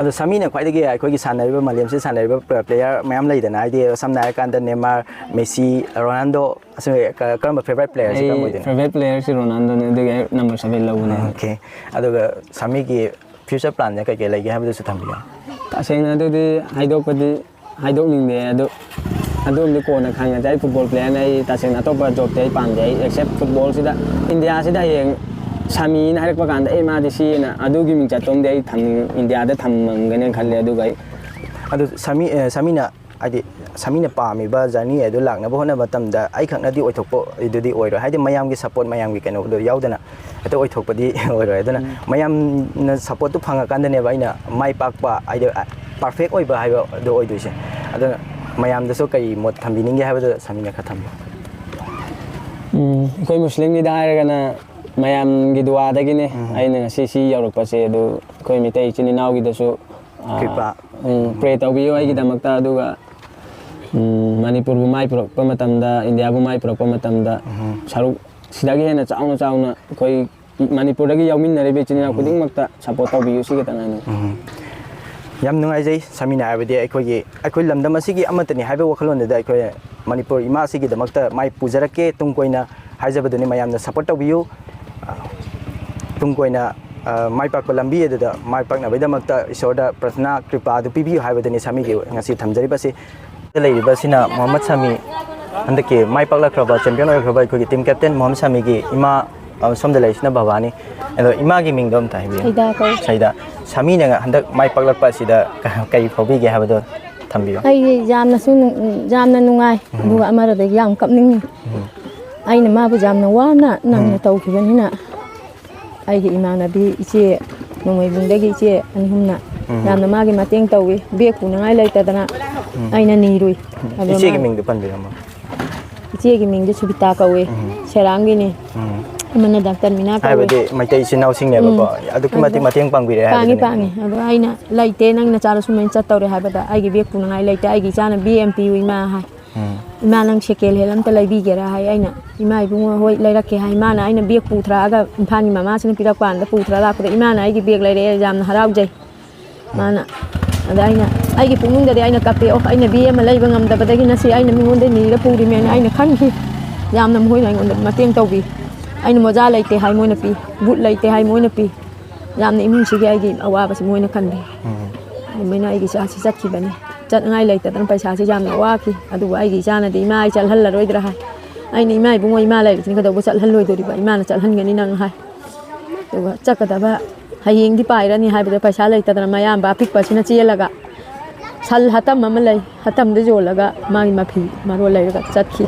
ꯑꯗꯣ ꯁꯥꯃꯤꯅ ꯈ꯭ꯋꯥꯏꯗꯒꯤ ꯑꯩꯈꯣꯏꯒꯤ ꯁꯥꯟꯅꯔꯤꯕ ꯃꯥꯂꯦꯝꯁꯤꯗ ꯁꯥꯟꯅꯔꯤꯕ ꯄ꯭ꯂꯦꯌꯔ ꯃꯌꯥꯝ ꯂꯩꯗꯅ, ꯍꯥꯏꯗꯤ ꯁꯝꯅ ꯍꯥꯏꯔꯀꯥꯟꯗ ꯅꯦꯃꯥꯔ, ꯃꯦꯁꯤ, ꯔꯣꯅꯥꯜꯗꯣ, ꯑꯁꯤ ꯀ-, ꯀꯔꯝꯕ ꯐꯦꯕꯔꯥꯏꯠ ꯄ꯭ꯂꯦꯌꯔꯁꯤ ꯀꯔꯝꯕ ꯑꯩ ꯑꯣꯏꯗꯣꯏꯅꯣ? ꯐꯦꯕꯔꯥꯏꯠ ꯄ꯭ꯂꯦꯌꯔꯁꯤ ꯔꯣꯅꯥꯜꯗꯣꯅꯦ, ꯑꯗꯨꯒꯤ ꯑꯩ ꯅꯝꯕꯔ ꯁꯚꯦꯟ ꯂꯧꯕꯅꯦ꯫ ꯑꯣꯀꯦ꯫ ꯑꯗꯨꯒ ꯁꯥꯃꯤꯒꯤ ꯐ꯭ꯌꯨꯆꯔ ꯄ꯭ꯂꯥꯟꯁꯦ ꯀꯩꯀꯩ ꯂꯩꯒꯦ ꯍꯥꯏꯕꯗꯨꯁꯨ ꯊꯝꯕꯤꯌꯨ꯫ ꯇꯁꯦꯡꯅ ꯑꯗꯨꯗꯤ ꯍꯥꯏꯗꯣꯛꯄꯗꯤ ꯍꯥꯏꯗꯣꯛꯅꯤꯡꯗꯦ꯫ ꯑꯗꯨ ꯑꯗꯨꯝꯗꯤ ꯀꯣꯟꯅ ꯈꯪꯉꯁꯦ꯫ ꯑꯩ ꯐꯨꯠꯕꯣꯜ ꯄ꯭ꯂꯦꯌꯔꯅ ꯑꯩ ꯇꯁꯦꯡꯅ ꯑꯇꯣꯞꯄ ꯖꯣꯕꯇꯤ ꯑꯩ ꯄꯥꯝꯗꯦ꯫ ꯑꯩ ꯑꯦꯛꯁꯦꯞ ꯐꯨꯠꯕꯣꯜꯁꯤꯗ ꯏꯟꯗꯤꯌꯥꯁꯤꯗ ꯍꯌꯦꯡ ꯁꯥꯃꯤꯅ ꯍꯥꯏꯔꯛꯄ ꯀꯥꯟꯗ ꯑꯦ ꯃꯥꯗꯤ ꯁꯤꯅ ꯑꯗꯨꯒꯤ ꯃꯤꯡꯆꯠꯇꯣꯝꯗꯤ ꯑꯩ ꯊꯝꯅꯤꯡ-, ꯏꯟꯗꯤꯌꯥꯗ ꯊꯝꯃꯝꯒꯅꯤ ꯈꯜꯂꯦ꯫ ꯑꯗꯨꯒ ꯑꯩ ꯑꯗꯨ ꯁꯥꯃꯤ, ꯑ, ꯁꯥꯃꯤꯅ ꯍꯥꯏꯗꯤ ꯁꯥꯃꯤꯅ ꯄꯥꯝꯃꯤꯕ ꯖꯔꯅꯤ ꯑꯗꯨ ꯂꯥꯛꯅꯕ ꯍꯣꯠꯅꯕ ꯃꯇꯝꯗ ꯑꯩꯈꯛꯅꯗꯤ ꯑꯣꯏꯊꯣꯛꯄꯗꯨꯗꯤ ꯑꯣꯏꯔꯣꯏ꯫ ꯍꯥꯏꯗꯤ ꯃꯌꯥꯝꯒꯤ ꯁꯞꯄꯣꯔꯠ, ꯃꯌꯥꯝꯒꯤ ꯀꯩꯅꯣꯗꯣ ꯌꯥꯎꯗꯅ ꯍꯦꯛꯇ ꯑꯣꯏꯊꯣꯛꯄꯗꯤ ꯑꯣꯏꯔꯣꯏ꯫ ꯑꯗꯨꯅ ꯃꯌꯥꯝꯅ ꯁꯞꯄꯣꯔꯠꯇꯨ ꯐꯪꯉꯀꯥꯟꯗꯅꯦꯕ ꯑꯩꯅ ꯃꯥꯏ ꯄꯥꯛꯄ, ꯍꯥꯏꯗꯤ ꯄꯥꯔꯐꯦꯛ ꯑꯣꯏꯕ ꯍꯥꯏꯕꯗꯣ ꯑꯣꯏꯗꯣꯏꯁꯦ꯫ ꯑꯗꯨꯅ ꯃꯌꯥꯝꯗꯁꯨ ꯀꯔꯤ ꯃꯣꯠ ꯊꯝꯕꯤꯅꯤꯡꯒꯦ ꯍꯥꯏꯕꯗꯣ ꯁꯥꯃꯤꯅ ꯈꯔ ꯊꯝꯕꯤꯌꯨ꯫ ꯎꯝ, ꯑꯩꯈꯣꯏ ꯃꯨꯁꯂꯤꯝꯒꯤꯗ ꯍꯥꯏꯔꯒꯅ ꯃꯌꯥꯝꯒꯤ ꯗꯨꯋꯥꯗꯒꯤꯅꯦ ꯑꯩꯅ ꯉꯁꯤ ꯁꯤ ꯌꯧꯔꯛꯄꯁꯦ꯫ ꯑꯗꯨ ꯑꯩꯈꯣꯏ ꯃꯤꯇꯩ ꯏꯆꯤꯟ ꯏꯅꯥꯎꯒꯤꯗꯁꯨ ꯀ꯭ꯔꯤꯄꯥ꯫ ꯄ꯭ꯔꯦ ꯇꯧꯕꯤꯌꯨ ꯑꯩꯒꯤꯗꯃꯛꯇ꯫ ꯑꯗꯨꯒ ꯎꯝ, ꯃꯅꯤꯄꯨꯔꯕꯨ ꯃꯥꯏ ꯄꯨꯔꯛꯄ ꯃꯇꯝꯗ, ꯏꯟꯗꯤꯌꯥꯕꯨ ꯃꯥꯏ ꯄꯨꯔꯛꯄ ꯃꯇꯝꯗ ꯁꯔꯨꯛ ꯁꯤꯗꯒꯤ ꯍꯦꯟꯅ ꯆꯥꯎꯅ ꯆꯥꯎꯅ ꯑꯩꯈꯣꯏ ꯃꯅꯤꯄꯨꯔꯗꯒꯤ ꯌꯥꯎꯃꯤꯟꯅꯔꯤꯕ ꯏꯆꯤꯟ ꯏꯅꯥꯎ ꯈꯨꯗꯤꯡꯃꯛꯇ ꯁꯞꯄꯣꯔꯠ ꯇꯧꯕꯤꯌꯨ, ꯁꯤ ꯈꯛꯇꯪ ꯍꯥꯏꯅꯤꯡꯉꯤ꯫ ꯌꯥꯝ ꯅꯨꯡꯉꯥꯏꯖꯩ꯫ ꯁꯃꯤꯅ ꯍꯥꯏꯕꯗꯤ ꯑꯩꯈꯣꯏꯒꯤ, ꯑꯩꯈꯣꯏ ꯂꯝꯗꯝ ꯑꯁꯤꯒꯤ ꯑꯃꯠꯇꯅꯤ ꯍꯥꯏꯕ ꯋꯥꯈꯜꯂꯣꯟꯗꯨꯗ ꯑꯩꯈꯣꯏ ꯃꯅꯤꯄꯨꯔ ꯏꯃꯥ ꯑꯁꯤꯒꯤꯗꯃꯛꯇ ꯃꯥꯏ ꯄꯨꯖꯔꯛꯀꯦ꯫ ꯇꯨꯡ ꯀꯣꯏꯅ ꯍꯥꯏꯖꯕꯗꯨꯅꯤ, ꯃꯌꯥꯝꯅ ꯁꯞꯄꯣꯔꯠ ꯇꯧꯕꯤꯌꯨ꯫ ꯇꯨꯡ ꯀꯣꯏꯅ, ꯑ, ꯃꯥꯏ ꯄꯥꯛꯄ ꯂꯝꯕꯤ ꯑꯗꯨꯗ ꯃꯥꯏ ꯄꯥꯛꯅꯕꯒꯤꯗꯃꯛꯇ ꯏꯁꯣꯔꯗ ꯄ꯭ꯔꯊꯅꯥ ꯀ꯭ꯔꯤꯄꯥ ꯑꯗꯨ ꯄꯤꯕꯤꯌꯨ ꯍꯥꯏꯕꯗꯨꯅꯤ ꯁꯃꯤꯒꯤ ꯉꯁꯤ ꯊꯝꯖꯔꯤꯕꯁꯤ꯫ ꯂꯩꯔꯤꯕꯁꯤꯅ ꯃꯣꯍꯝꯃꯗ ꯁꯃꯤ, ꯍꯟꯗꯛꯀꯤ ꯃꯥꯏ ꯄꯥꯛꯂꯛꯈ꯭ꯔꯕ ꯆꯦꯝꯄꯤꯌꯟ ꯑꯣꯏꯈ꯭ꯔꯕ ꯑꯩꯈꯣꯏꯒꯤ ꯇꯤꯝ ꯀꯦꯞꯇꯦꯟ ꯃꯣꯍꯝꯃꯗ ꯁꯃꯤꯒꯤ ꯏꯃꯥ, ꯑ, ꯁꯣꯝꯗ ꯂꯩꯔꯤꯁꯤꯅ ꯕꯕꯥꯅꯤ꯫ ꯑꯗꯣ ꯏꯃꯥꯒꯤ ꯃꯤꯡꯗꯣ ꯑꯝꯇ ꯍꯥꯏꯕꯤꯌꯨ꯫ ꯁꯩꯗꯥ ꯀꯧꯏ꯫ ꯁꯩꯗꯥ, ꯁꯃꯤꯅ ꯍꯟꯗꯛ ꯃꯥꯏ ꯄꯥꯛꯂꯛꯄ ꯑꯁꯤꯗ ꯀ-, ꯀꯔꯤ ꯐꯥꯎꯕꯤꯒꯦ ꯍꯥꯏꯕꯗꯣ ꯊꯝꯕꯤꯌꯨ꯫ ꯑꯩ ꯌꯥꯝꯅꯁꯨ ꯅꯨꯡ-, ꯌꯥꯝꯅ ꯅꯨꯡꯉꯥꯏ꯫ ꯑꯗꯨꯒ ꯑꯃꯔꯣꯝꯗꯒꯤ ꯌꯥꯝ ꯀꯞꯅꯤꯡꯉꯤ꯫ ꯑꯩꯅ ꯃꯥꯕꯨ ꯌꯥꯝꯅ ꯋꯥꯅ ꯅꯪꯅ ꯇꯧꯈꯤꯕꯅꯤꯅ꯫ ꯑꯩꯒꯤ ꯏꯃꯥꯟꯅꯕꯤ ꯏꯆꯦ ꯅꯣꯡꯃꯩꯕꯨꯡꯗꯒꯤ ꯏꯆꯦ ꯑꯅꯤ ꯑꯍꯨꯝꯅ ꯌꯥꯝꯅ ꯃꯥꯒꯤ ꯃꯇꯦꯡ ꯇꯧꯏ꯫ ꯕꯦꯒ ꯄꯨꯅꯉꯥꯏ ꯂꯩꯇꯗꯅ ꯑꯩꯅ ꯅꯤꯔꯨꯏ꯫ ꯑꯗꯣ ꯏꯆꯦꯒꯤ ꯃꯥꯅ ꯃꯤꯡꯗꯣ ꯄꯟꯕꯤꯔꯝꯃꯣ꯫ ꯏꯆꯦꯒꯤ ꯃꯤꯡꯗꯤ ꯁꯨꯕꯤꯇꯥ ꯀꯧꯏ꯫ ꯁꯦꯔꯥꯡꯒꯤꯅꯤ꯫ ꯎꯝ꯫ ꯑꯃꯅ ꯗꯥꯛꯇꯔ ꯃꯤꯅꯥ ꯀꯧꯏ꯫ ꯍꯥꯏꯕꯗꯤ ꯃꯩꯇꯩ ꯏꯆꯤꯟ ꯏꯅꯥꯎꯁꯤꯡꯅꯦꯕꯀꯣ꯫ ꯎꯝ꯫ ꯑꯗꯨꯛꯀꯤ ꯃꯇꯤꯛ ꯃꯇꯦꯡ ꯄꯥꯡꯕꯤꯔꯦ ꯄꯥꯡꯉꯤ ꯍꯥꯏꯕꯗꯨꯅꯦ꯫ ꯄꯥꯡꯉꯤ꯫ ꯑꯗꯣ ꯑꯩꯅ ꯂꯩꯇꯦ, ꯅꯪ ꯅꯆꯥꯗꯣ ꯁꯨꯃꯥꯏꯅ ꯆꯠꯇꯧꯔꯦ ꯍꯥꯏꯕꯗ ꯑꯩꯒꯤ ꯕꯦꯒ ꯄꯨꯅꯉꯥꯏ ꯂꯩꯇꯦ, ꯑꯩꯒꯤ ꯏꯆꯥꯅ ꯕꯤ ꯑꯦꯝ ꯄꯤꯌꯨ ꯏꯃꯥ ꯍꯥꯏ꯫ ꯎꯝ꯫ "ꯏꯃꯥ, ꯅꯪ ꯁꯦꯀꯦꯟ ꯍꯦꯟ ꯑꯝꯇ ꯂꯩꯕꯤꯒꯦꯔꯥ?" ꯍꯥꯏ꯫ ꯑꯩꯅ, "ꯏꯃꯥ ꯏꯕꯨꯡꯉꯣ, ꯍꯣꯏ, ꯂꯩꯔꯛꯀꯦ" ꯍꯥꯏ꯫ ꯏꯃꯥꯅ ꯑꯩꯅ ꯕꯦꯒ ꯄꯨꯊꯔꯛꯑꯒ ꯏꯝꯐꯥꯜꯒꯤ ꯃꯃꯥꯁꯤꯅ ꯄꯤꯔꯛꯄ ꯀꯥꯟꯗ ꯄꯨꯊꯔ ꯂꯥꯛꯄꯗ ꯏꯃꯥꯅ ꯑꯩꯒꯤ ꯕꯦꯒ ꯂꯩꯔꯛꯑꯦ, ꯌꯥꯝꯅ ꯍꯔꯥꯎꯖꯩ꯫ ꯃꯥꯅ, ꯑꯗ ꯑꯩꯅ, ꯑꯩꯒꯤ ꯄꯨꯛꯅꯤꯡꯗꯗꯤ ꯑꯩꯅ ꯀꯞꯄꯦ꯫ "ꯑꯣ, ꯑꯩꯅ ꯕꯦꯒ ꯑꯃ ꯂꯩꯕ ꯉꯝꯗꯕꯗꯒꯤ ꯉꯁꯤ ꯑꯩꯅ ꯃꯤꯉꯣꯟꯗ ꯅꯤꯔ ꯄꯨꯔꯤꯃꯦꯅ" ꯑꯩꯅ ꯈꯟꯈꯤ꯫ ꯌꯥꯝꯅ ꯃꯈꯣꯏꯅ ꯑꯩꯉꯣꯟꯗ ꯃꯇꯦꯡ ꯇꯧꯕꯤ꯫ ꯑꯩꯅ ꯃꯣꯖꯥ ꯂꯩꯇꯦ ꯍꯥꯏ, ꯃꯣꯏꯅ ꯄꯤ꯫ ꯕꯨꯠ ꯂꯩꯇꯦ ꯍꯥꯏ, ꯃꯣꯏꯅ ꯄꯤ꯫ ꯌꯥꯝꯅ ꯏꯃꯨꯡꯁꯤꯒꯤ ꯑꯩꯒꯤ ꯑꯋꯥꯕꯁꯤ ꯃꯣꯏꯅ ꯈꯟꯕꯤ꯫ ꯑꯗꯨꯃꯥꯏꯅ ꯑꯩꯒꯤ ꯏꯆꯥꯁꯤ ꯆꯠꯈꯤꯕꯅꯤ꯫ ꯆꯠꯅꯉꯥꯏ ꯂꯩꯇꯗꯅ ꯄꯩꯁꯥꯁꯤ ꯌꯥꯝꯅ ꯋꯥꯈꯤ꯫ ꯑꯗꯨꯕꯨ ꯑꯩꯒꯤ ꯏꯆꯥꯅꯗꯤ, "ꯏꯃꯥ, ꯑꯩ ꯆꯠꯍꯜꯂꯔꯣꯏꯗ꯭ꯔꯥ?" ꯍꯥꯏ꯫ ꯑꯩꯅ, "ꯏꯃꯥ ꯏꯕꯨꯡꯉꯣ, ꯏꯃꯥ ꯂꯩꯔꯤꯁꯤꯅ ꯀꯩꯗꯧꯕ ꯆꯠꯍꯜꯂꯣꯏꯗꯣꯔꯤꯕ? ꯏꯃꯥꯅ ꯆꯠꯍꯟꯒꯅꯤ ꯅꯪ" ꯍꯥꯏ꯫ ꯑꯗꯨꯒ ꯆꯠꯀꯗꯕ ꯍꯌꯦꯡꯗꯤ ꯄꯥꯏꯔꯅꯤ ꯍꯥꯏꯕꯗ ꯄꯩꯁꯥ ꯂꯩꯇꯗꯅ ꯃꯌꯥꯝꯕ ꯑꯄꯤꯛꯄꯁꯤꯅ ꯆꯦꯜꯂꯒ ꯁꯟ ꯍꯥꯇꯝ ꯑꯃ ꯂꯩ, ꯍꯥꯇꯝꯗ ꯌꯣꯜꯂꯒ ꯃꯥꯒꯤ ꯃꯐꯤ ꯃꯔꯣꯜ ꯂꯩꯔꯒ ꯆꯠꯈꯤ꯫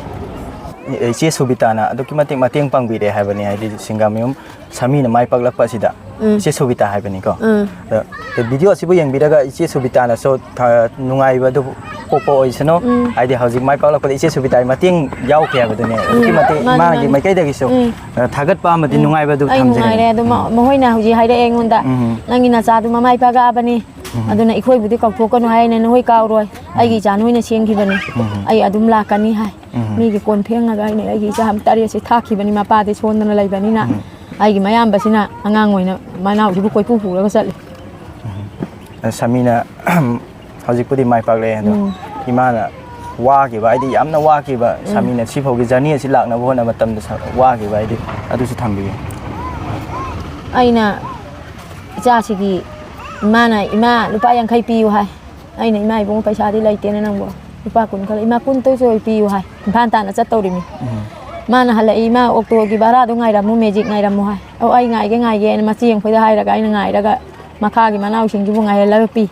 ꯏꯆꯦ ꯁꯨꯕꯤꯇꯥꯅ ꯑꯗꯨꯛꯀꯤ ꯃꯇꯤꯛ ꯃꯇꯦꯡ ꯄꯥꯡꯕꯤꯔꯦ ꯍꯥꯏꯕꯅꯤ, ꯍꯥꯏꯗꯤ ꯁꯤꯡꯒꯥꯃꯌꯨꯝ ꯁꯃꯤꯅ ꯃꯥꯏ ꯄꯥꯛꯂꯛꯄ ꯑꯁꯤꯗ꯫ ꯎꯝ꯫ ꯏꯆꯦ ꯁꯨꯕꯤꯇꯥ ꯍꯥꯏꯕꯅꯤꯀꯣ꯫ ꯎꯝ꯫ ꯑꯗꯣ ꯚꯤꯗꯤꯑꯣ ꯑꯁꯤꯕꯨ ꯌꯦꯡꯕꯤꯔꯒ ꯏꯆꯦ ꯁꯨꯕꯤꯇꯥꯅꯁꯨ ꯊ-, ꯅꯨꯡꯉꯥꯏꯕꯗꯨ ꯄꯣꯛꯄ ꯑꯣꯏꯁꯅꯨ꯫ ꯎꯝ꯫ ꯍꯥꯏꯗꯤ ꯍꯧꯖꯤꯛ ꯃꯥꯏ ꯄꯥꯛꯂꯛꯄꯗ ꯏꯆꯦ ꯁꯨꯕꯤꯇꯥꯒꯤ ꯃꯇꯦꯡ ꯌꯥꯎꯈꯤ ꯍꯥꯏꯕꯗꯨꯅꯦ꯫ ꯑꯗꯨꯛꯀꯤ ꯃꯇꯤꯛ ꯃꯥꯅꯤ, ꯏꯃꯥꯒꯤ ꯃꯥꯅꯤ꯫ ꯃꯥꯏꯀꯩꯗꯒꯤꯁꯨ, ꯎꯝ꯫ ꯑ, ꯊꯥꯒꯠꯄ ꯑꯃꯗꯤ ꯎꯝ꯫ ꯅꯨꯡꯉꯥꯏꯕꯗꯨ ꯑꯩ ꯊꯝꯖꯩ꯫ ꯅꯨꯡꯉꯥꯏꯔꯦ꯫ ꯑꯗꯣ ꯃ-, ꯃꯈꯣꯏꯅ ꯍꯧꯖꯤꯛ ꯍꯥꯏꯔꯛꯑꯦ ꯑꯩꯉꯣꯟꯗ, ꯎꯝ꯫ "ꯅꯪꯒꯤ ꯅꯆꯥꯗꯨ ꯃꯃꯥꯏ ꯄꯥꯛꯂꯛꯑꯕꯅꯤ, ꯑꯗꯨꯅ ꯑꯩꯈꯣꯏꯕꯨꯗꯤ ꯀꯥꯎꯊꯣꯛꯀꯅꯨ ꯍꯥꯏꯅ, "ꯅꯈꯣꯏ ꯀꯥꯎꯔꯣꯏ, ꯑꯩꯒꯤ ꯏꯆꯥ ꯅꯣꯏꯅ ꯁꯦꯝꯈꯤꯕꯅꯤ, ꯑꯩ ꯑꯗꯨꯝ ꯂꯥꯛꯀꯅꯤ" ꯍꯥꯏ꯫ ꯃꯤꯒꯤ ꯀꯣꯟ ꯐꯦꯡꯉꯒ ꯑꯩꯅ ꯑꯩꯒꯤ ꯏꯆꯥ ꯇꯔꯦꯠꯁꯦ ꯊꯥꯛꯈꯤꯕꯅꯤ, ꯃꯄꯥꯗꯤ ꯁꯣꯟꯗꯅ ꯂꯩꯕꯅꯤꯅ꯫ ꯑꯩꯒꯤ ꯃꯌꯥꯝꯕꯁꯤꯅ ꯑꯉꯥꯡ ꯑꯣꯏꯅ ꯃꯅꯥꯎꯁꯤꯕꯨ ꯀꯣꯏꯄꯨ ꯄꯨꯔꯒ ꯆꯠꯂꯤ꯫ ꯁꯃꯤꯅ ꯍꯧꯖꯤꯛꯄꯨꯗꯤ ꯃꯥꯏ ꯄꯥꯛꯂꯛꯑꯦ ꯑꯗꯣ, ꯎꯝ꯫ ꯏꯃꯥꯅ ꯋꯥꯈꯤꯕ, ꯍꯥꯏꯗꯤ ꯌꯥꯝꯅ ꯋꯥꯈꯤꯕ, ꯁꯃꯤꯅ ꯁꯤꯐꯥꯎꯒꯤ ꯖꯔꯅꯤ ꯑꯁꯤ ꯂꯥꯛꯅꯕ ꯍꯣꯠꯅꯕ ꯃꯇꯝꯗ ꯁ- ꯋꯥꯈꯤꯕ, ꯍꯥꯏꯗꯤ ꯑꯗꯨꯁꯨ ꯊꯝꯕꯤꯌꯨ꯫ ꯑꯩꯅ ꯏꯆꯥꯁꯤꯒꯤ ꯏꯃꯥꯅ, "ꯏꯃꯥ, ꯂꯨꯄꯥ ꯌꯥꯡꯈꯩ ꯄꯤꯌꯨ" ꯍꯥꯏ꯫ ꯑꯩꯅ, "ꯏꯃꯥ, ꯏꯕꯨꯡꯉꯣ, ꯄꯩꯁꯥꯗꯤ ꯂꯩꯇꯦꯅꯦ ꯅꯪꯕꯨ, ꯂꯨꯄꯥ ꯀꯨꯟ ꯈꯔ", "ꯏꯃꯥ, ꯀꯨꯟ ꯇꯧꯁꯨ ꯑꯣꯏ ꯄꯤꯌꯨ" ꯍꯥꯏ꯫ ꯏꯝꯐꯥꯜ ꯇꯥꯟꯅ ꯆꯠꯇꯧꯔꯤꯃꯤ꯫ ꯃꯥꯅ ꯍꯜꯂꯛꯏ, "ꯏꯃꯥ, ꯑꯣꯛꯇꯣꯒꯤ ꯚꯔꯥꯗꯣ ꯉꯥꯏꯔꯝꯃꯨ, ꯃꯦꯖꯤꯛ ꯉꯥꯏꯔꯝꯃꯨ" ꯍꯥꯏ꯫ "ꯑꯣ, ꯑꯩ ꯉꯥꯏꯒꯦ, ꯉꯥꯏꯒꯦꯅ" ꯃꯆꯦ ꯑꯩꯈꯣꯏꯗ ꯍꯥꯏꯔꯒ ꯑꯩꯅ ꯉꯥꯏꯔꯒ ꯃꯈꯥꯒꯤ ꯃꯅꯥꯎꯁꯤꯡꯒꯤꯕꯨ ꯉꯥꯏꯍꯜꯂꯒ ꯄꯤ꯫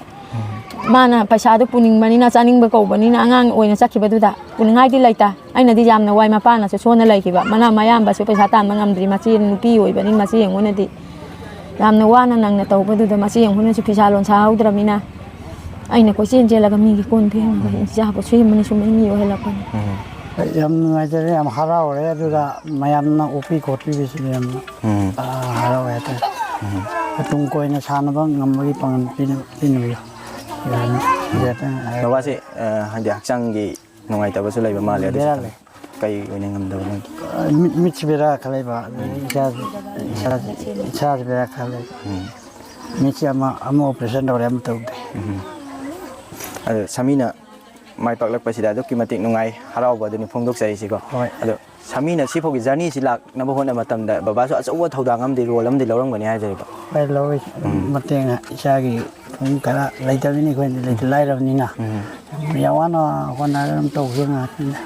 ꯃꯥꯅ ꯄꯩꯁꯥꯗꯣ ꯄꯨꯅꯤꯡꯕꯅꯤꯅ, ꯆꯥꯅꯤꯡꯕ ꯀꯧꯕꯅꯤꯅ, ꯑꯉꯥꯡ ꯑꯣꯏꯅ ꯆꯠꯈꯤꯕꯗꯨꯗ ꯄꯨꯅꯤꯡꯉꯥꯏꯗꯤ ꯂꯩꯇ꯫ ꯑꯩꯅꯗꯤ ꯌꯥꯝꯅ ꯋꯥꯏ, ꯃꯄꯥꯅꯁꯨ ꯁꯣꯟꯅ ꯂꯩꯈꯤꯕ, ꯃꯅꯥ ꯃꯌꯥꯝꯕꯁꯨ ꯄꯩꯁꯥ ꯇꯥꯟꯕ ꯉꯝꯗ꯭ꯔꯤ, ꯃꯆꯦ ꯅꯨꯄꯤ ꯑꯣꯏꯕꯅꯤ, ꯃꯆꯦ ꯑꯩꯉꯣꯟꯗꯗꯤ ꯌꯥꯝꯅ ꯋꯥꯅ ꯅꯪꯅ ꯇꯧꯕꯗꯨꯗ ꯃꯆꯦ ꯑꯩꯉꯣꯟꯗꯁꯨ ꯐꯤꯁꯥ ꯂꯣꯟꯁꯥ ꯍꯧꯗ꯭ꯔꯃꯤꯅ, ꯑꯩꯅ ꯀꯣꯏꯆꯦꯟ ꯆꯦꯜꯂꯒ ꯃꯤꯒꯤ ꯀꯣꯟ ꯐꯦꯡꯉꯒ ꯏꯆꯥꯕꯨ ꯁꯦꯝꯕꯅꯤ, ꯁꯨꯝꯕ ꯃꯤ ꯑꯣꯏꯍꯜꯂꯛꯄꯅꯤ꯫ ꯌꯥꯝ ꯅꯨꯡꯉꯥꯏꯖꯔꯦ, ꯌꯥꯝ ꯍꯔꯥꯎꯔꯦ꯫ ꯑꯗꯨꯒ ꯃꯌꯥꯝꯅ ꯑꯣꯛꯄꯤ ꯈꯣꯠꯄꯤꯕꯁꯤꯅ ꯌꯥꯝꯅ ꯎꯝ꯫ ꯑ, ꯍꯔꯥꯎꯋꯦ ꯍꯥꯏꯇꯥꯔꯦ꯫ ꯇꯨꯡ ꯀꯣꯏꯅ ꯁꯥꯟꯅꯕ ꯉꯝꯕꯒꯤ ꯄꯥꯡꯒꯜ ꯄꯤꯅ- ꯄꯤꯅꯕꯤꯌꯨ꯫ ꯌꯥꯝꯅ ꯅꯨꯡꯉꯥꯏꯖꯔꯦ꯫ ꯕꯕꯥꯁꯦ, ꯑ, ꯍꯥꯏꯗꯤ ꯍꯛꯆꯥꯡꯒꯤ ꯅꯨꯡꯉꯥꯏꯇꯕꯁꯨ ꯂꯩꯕ ꯃꯥꯜꯂꯦ, ꯑꯗꯨꯁꯨ ꯕꯦꯔꯥ ꯊꯝ- ꯂꯩ꯫ ꯀꯩ ꯑꯣꯏꯅ ꯉꯝꯗꯕ ꯅꯪꯒꯤ? ꯃꯤꯠ- ꯃꯤꯠꯁꯤ ꯕꯦꯔꯥ ꯈꯔ ꯂꯩꯕ, ꯑꯗꯒꯤ ꯏꯁꯥꯁꯤ- ꯏꯁꯥꯁꯤ- ꯏꯁꯥꯁꯤ ꯕꯦꯔꯥ ꯈꯔ ꯂꯩꯕ꯫ ꯎꯝ꯫ ꯃꯤꯠꯁꯤ ꯑꯃ ꯑꯃ ꯑꯣꯄꯔꯦꯁꯟ ꯇꯧꯔꯦ, ꯑꯃ ꯇꯧꯗꯦ꯫ ꯎꯝ꯫ ꯑꯗꯣ ꯁꯃꯤꯅ ꯃꯥꯏ ꯄꯥꯛꯂꯛꯄꯁꯤꯗ ꯑꯗꯨꯛꯀꯤ ꯃꯇꯤꯛ ꯅꯨꯡꯉꯥꯏ, ꯍꯔꯥꯎꯕ ꯑꯗꯨꯅꯤ ꯐꯣꯡꯗꯣꯛꯆꯔꯤꯁꯤꯀꯣ꯫ ꯍꯣꯏ꯫ ꯑꯗꯣ ꯁꯃꯤꯅ ꯁꯤꯐꯥꯎꯒꯤ ꯖꯔꯅꯤꯁꯤ ꯂꯥꯛꯅꯕ ꯍꯣꯠꯅꯕ ꯃꯇꯝꯗ ꯕꯕꯥꯁꯨ ꯑꯆꯧꯕ ꯊꯧꯗꯥꯡ ꯑꯃꯗꯤ, ꯔꯣꯜ ꯑꯃꯗꯤ ꯂꯧꯔꯝꯒꯅꯤ ꯍꯥꯏꯖꯔꯤꯕ꯫ ꯍꯣꯏ, ꯂꯧꯏ꯫ ꯃꯇꯦꯡ ꯏꯁꯥꯒꯤ ꯁꯨꯝ ꯈꯔ ꯂꯩꯇꯕꯅꯤꯅ, ꯑꯩꯈꯣꯏꯗꯤ ꯂꯩꯇ ꯂꯥꯏꯔꯕꯅꯤꯅ꯫ ꯌꯥꯝ ꯋꯥꯅ ꯍꯣꯠꯅꯔꯒ ꯑꯗꯨꯝ ꯇꯧꯈꯤꯕ ꯉꯥꯛꯇꯅꯤꯗ꯫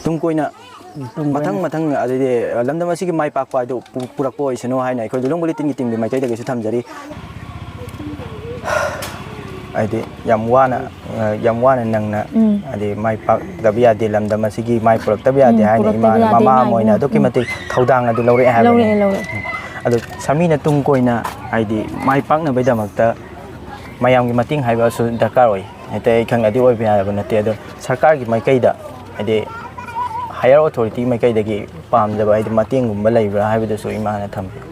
ꯇꯨꯡ ꯀꯣꯏꯅ ꯇꯨꯡ ꯀꯣꯏꯅ ꯃꯊꯪ ꯃꯊꯪ ꯑꯗꯩꯗꯤ ꯂꯝꯗꯝ ꯑꯁꯤꯒꯤ ꯃꯥꯏ ꯄꯥꯛꯄ ꯍꯥꯏꯗꯨ ꯄꯨ- ꯄꯨꯔꯛꯄ ꯑꯣꯏꯁꯅꯨ ꯍꯥꯏꯅ ꯑꯩꯈꯣꯏ ꯂꯨꯂꯣꯡ ꯕꯨꯂꯦꯇꯤꯟꯒꯤ ꯇꯤꯝꯒꯤ ꯃꯥꯏꯀꯩꯗꯒꯤꯁꯨ ꯊꯝꯖꯔꯤ꯫ ꯍꯥꯏꯗꯤ ꯌꯥꯝ ꯋꯥꯅ, ꯑ, ꯌꯥꯝ ꯋꯥꯅ ꯅꯪꯅ, ꯎꯝ꯫ ꯍꯥꯏꯗꯤ ꯃꯥꯏ ꯄꯥꯛꯇꯕ ꯌꯥꯗꯦ, ꯂꯝꯗꯝ ꯑꯁꯤꯒꯤ ꯃꯥꯏ ꯄꯨꯔꯛꯇꯕ ꯌꯥꯗꯦ ꯎꯝ, ꯍꯥꯏꯅ ꯄꯨꯔꯛꯇꯕ ꯏꯃꯥ, ꯌꯥꯗꯦ, ꯃꯃꯥ ꯏꯃꯥ ꯑꯃ ꯑꯣꯏꯅ ꯏꯕꯨꯡꯉꯣ꯫ ꯑꯗꯨꯛꯀꯤ ꯎꯝ꯫ ꯃꯇꯤꯛ ꯊꯧꯗꯥꯡ ꯑꯗꯨ ꯂꯧꯔꯛꯑꯦ ꯍꯥꯏꯕꯅꯤ꯫ ꯂꯧꯔꯛꯑꯦ, ꯂꯧꯔꯛꯑꯦ꯫ ꯑꯗꯣ ꯁꯃꯤꯅ ꯇꯨꯡ ꯀꯣꯏꯅ, ꯍꯥꯏꯗꯤ ꯃꯥꯏ ꯄꯥꯛꯅꯕꯒꯤꯗꯃꯛꯇ ꯃꯌꯥꯝꯒꯤ ꯃꯇꯦꯡ ꯍꯥꯏꯕ ꯑꯁꯨ ꯗꯔꯀꯥꯔ ꯑꯣꯏ꯫ ꯍꯦꯛꯇ ꯑꯩ ꯈꯪꯅꯗꯤ ꯑꯣꯏꯕ ꯌꯥꯕ ꯅꯠꯇꯦ꯫ ꯑꯗꯣ ꯁꯔꯀꯥꯔꯒꯤ ꯃꯥꯏꯀꯩꯗ, ꯍꯥꯏꯗꯤ ꯍꯥꯌꯔ ꯑꯣꯊꯣꯔꯤꯇꯤ ꯃꯥꯏꯀꯩꯗꯒꯤ ꯄꯥꯝꯖꯕ, ꯍꯥꯏꯗꯤ ꯃꯇꯦꯡꯒꯨꯝꯕ ꯂꯩꯕ꯭ꯔꯥ ꯍꯥꯏꯕꯗꯨꯁꯨ ꯏꯃꯥꯅ ꯊꯝꯕꯤꯌꯨ꯫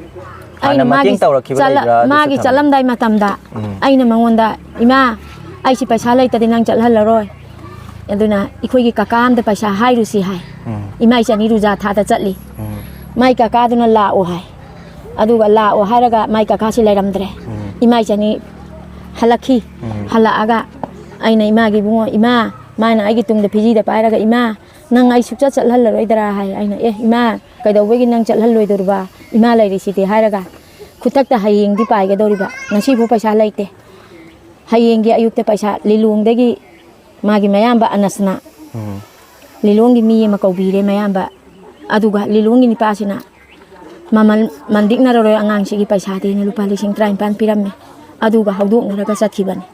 ꯍꯥꯟꯅ ꯑꯩꯅ ꯃꯥꯒꯤ ꯃꯇꯦꯡ ꯇꯧꯔꯛꯈꯤꯕ ꯆꯠꯂ- ꯂꯩꯕ꯭ꯔꯥ? ꯑꯗꯨꯁꯨ ꯃꯥꯒꯤ ꯊꯝꯕꯤꯌꯨ꯫ ꯆꯠꯂꯝꯗꯥꯏ ꯃꯇꯝꯗ ꯎꯝ꯫ ꯑꯩꯅ ꯃꯉꯣꯟꯗ, "ꯏꯃꯥ, ꯑꯩꯁꯤ ꯄꯩꯁꯥ ꯂꯩꯇꯗꯤ ꯅꯪ ꯆꯠꯍꯜꯂꯔꯣꯏ, ꯑꯗꯨꯅ ꯑꯩꯈꯣꯏꯒꯤ ꯀꯀꯥ ꯑꯝꯗ ꯄꯩꯁꯥ ꯍꯥꯏꯔꯨꯁꯤ" ꯍꯥꯏ꯫ ꯎꯝ꯫ ꯏꯃꯥ ꯏꯆꯥꯅꯤ ꯔꯨꯖꯥ ꯊꯥꯗ ꯆꯠꯂꯤ꯫ ꯎꯝ꯫ ꯃꯥꯏ ꯀꯀꯥꯗꯨꯅ ꯂꯥꯛꯑꯣ ꯍꯥꯏ꯫ ꯑꯗꯨꯒ ꯂꯥꯛꯑꯣ ꯍꯥꯏꯔꯒ ꯃꯥꯏ ꯀꯀꯥꯁꯤ ꯂꯩꯔꯝꯗ꯭ꯔꯦ꯫ ꯎꯝ꯫ ꯏꯃꯥ ꯏꯆꯥꯅꯤ ꯍꯜꯂꯛꯈꯤ꯫ ꯎꯝ꯫ ꯍꯜꯂꯛꯑꯒ ꯑꯩꯅ ꯏꯃꯥꯒꯤ, "ꯏꯕꯨꯡꯉꯣ, ꯏꯃꯥ", ꯃꯥꯅ ꯑꯩꯒꯤ ꯇꯨꯡꯗ ꯐꯤꯖꯤꯗ ꯄꯥꯏꯔꯒ, "ꯏꯃꯥ, ꯅꯪ ꯑꯩ ꯁꯨꯛꯆꯠ ꯆꯠꯍꯜꯂꯔꯣꯏꯗ꯭ꯔꯥ?" ꯍꯥꯏ꯫ ꯑꯩꯅ, "ꯑꯦ ꯏꯃꯥ, ꯀꯩꯗꯧꯕꯒꯤ ꯅꯪ ꯆꯠꯍꯜꯂꯣꯏꯗꯣꯔꯤꯕ? ꯏꯃꯥ ꯂꯩꯔꯤꯁꯤꯗꯤ" ꯍꯥꯏꯔꯒ, ꯈꯨꯗꯛꯇ ꯍꯌꯦꯡꯗꯤ ꯄꯥꯏꯒꯗꯧꯔꯤꯕ, ꯉꯁꯤꯐꯥꯎ ꯄꯩꯁꯥ ꯂꯩꯇꯦ꯫ ꯍꯌꯦꯡꯒꯤ ꯑꯌꯨꯛꯇ ꯄꯩꯁꯥ ꯂꯤꯂꯣꯡꯗꯒꯤ ꯃꯥꯒꯤ ꯃꯌꯥꯝꯕ ꯑꯅꯁꯅ, ꯎꯝ꯫ ꯂꯤꯂꯣꯡꯒꯤ ꯃꯤ ꯑꯃ ꯀꯧꯕꯤꯔꯦ ꯃꯌꯥꯝꯕ, ꯑꯗꯨꯒ ꯂꯤꯂꯣꯡꯒꯤ ꯅꯤꯄꯥꯁꯤꯅ ꯃꯃꯜ ꯃꯟꯗꯤꯛꯅꯔꯔꯣꯏ ꯑꯉꯥꯡꯁꯤꯒꯤ ꯄꯩꯁꯥꯗꯤꯅ ꯂꯨꯄꯥ ꯂꯤꯁꯤꯡ ꯇꯔꯥꯅꯤꯄꯥꯟ ꯄꯤꯔꯝꯃꯦ꯫ ꯑꯗꯨꯒ ꯍꯧꯗꯣꯛꯅꯔꯒ ꯆꯠꯈꯤꯕꯅꯤ꯫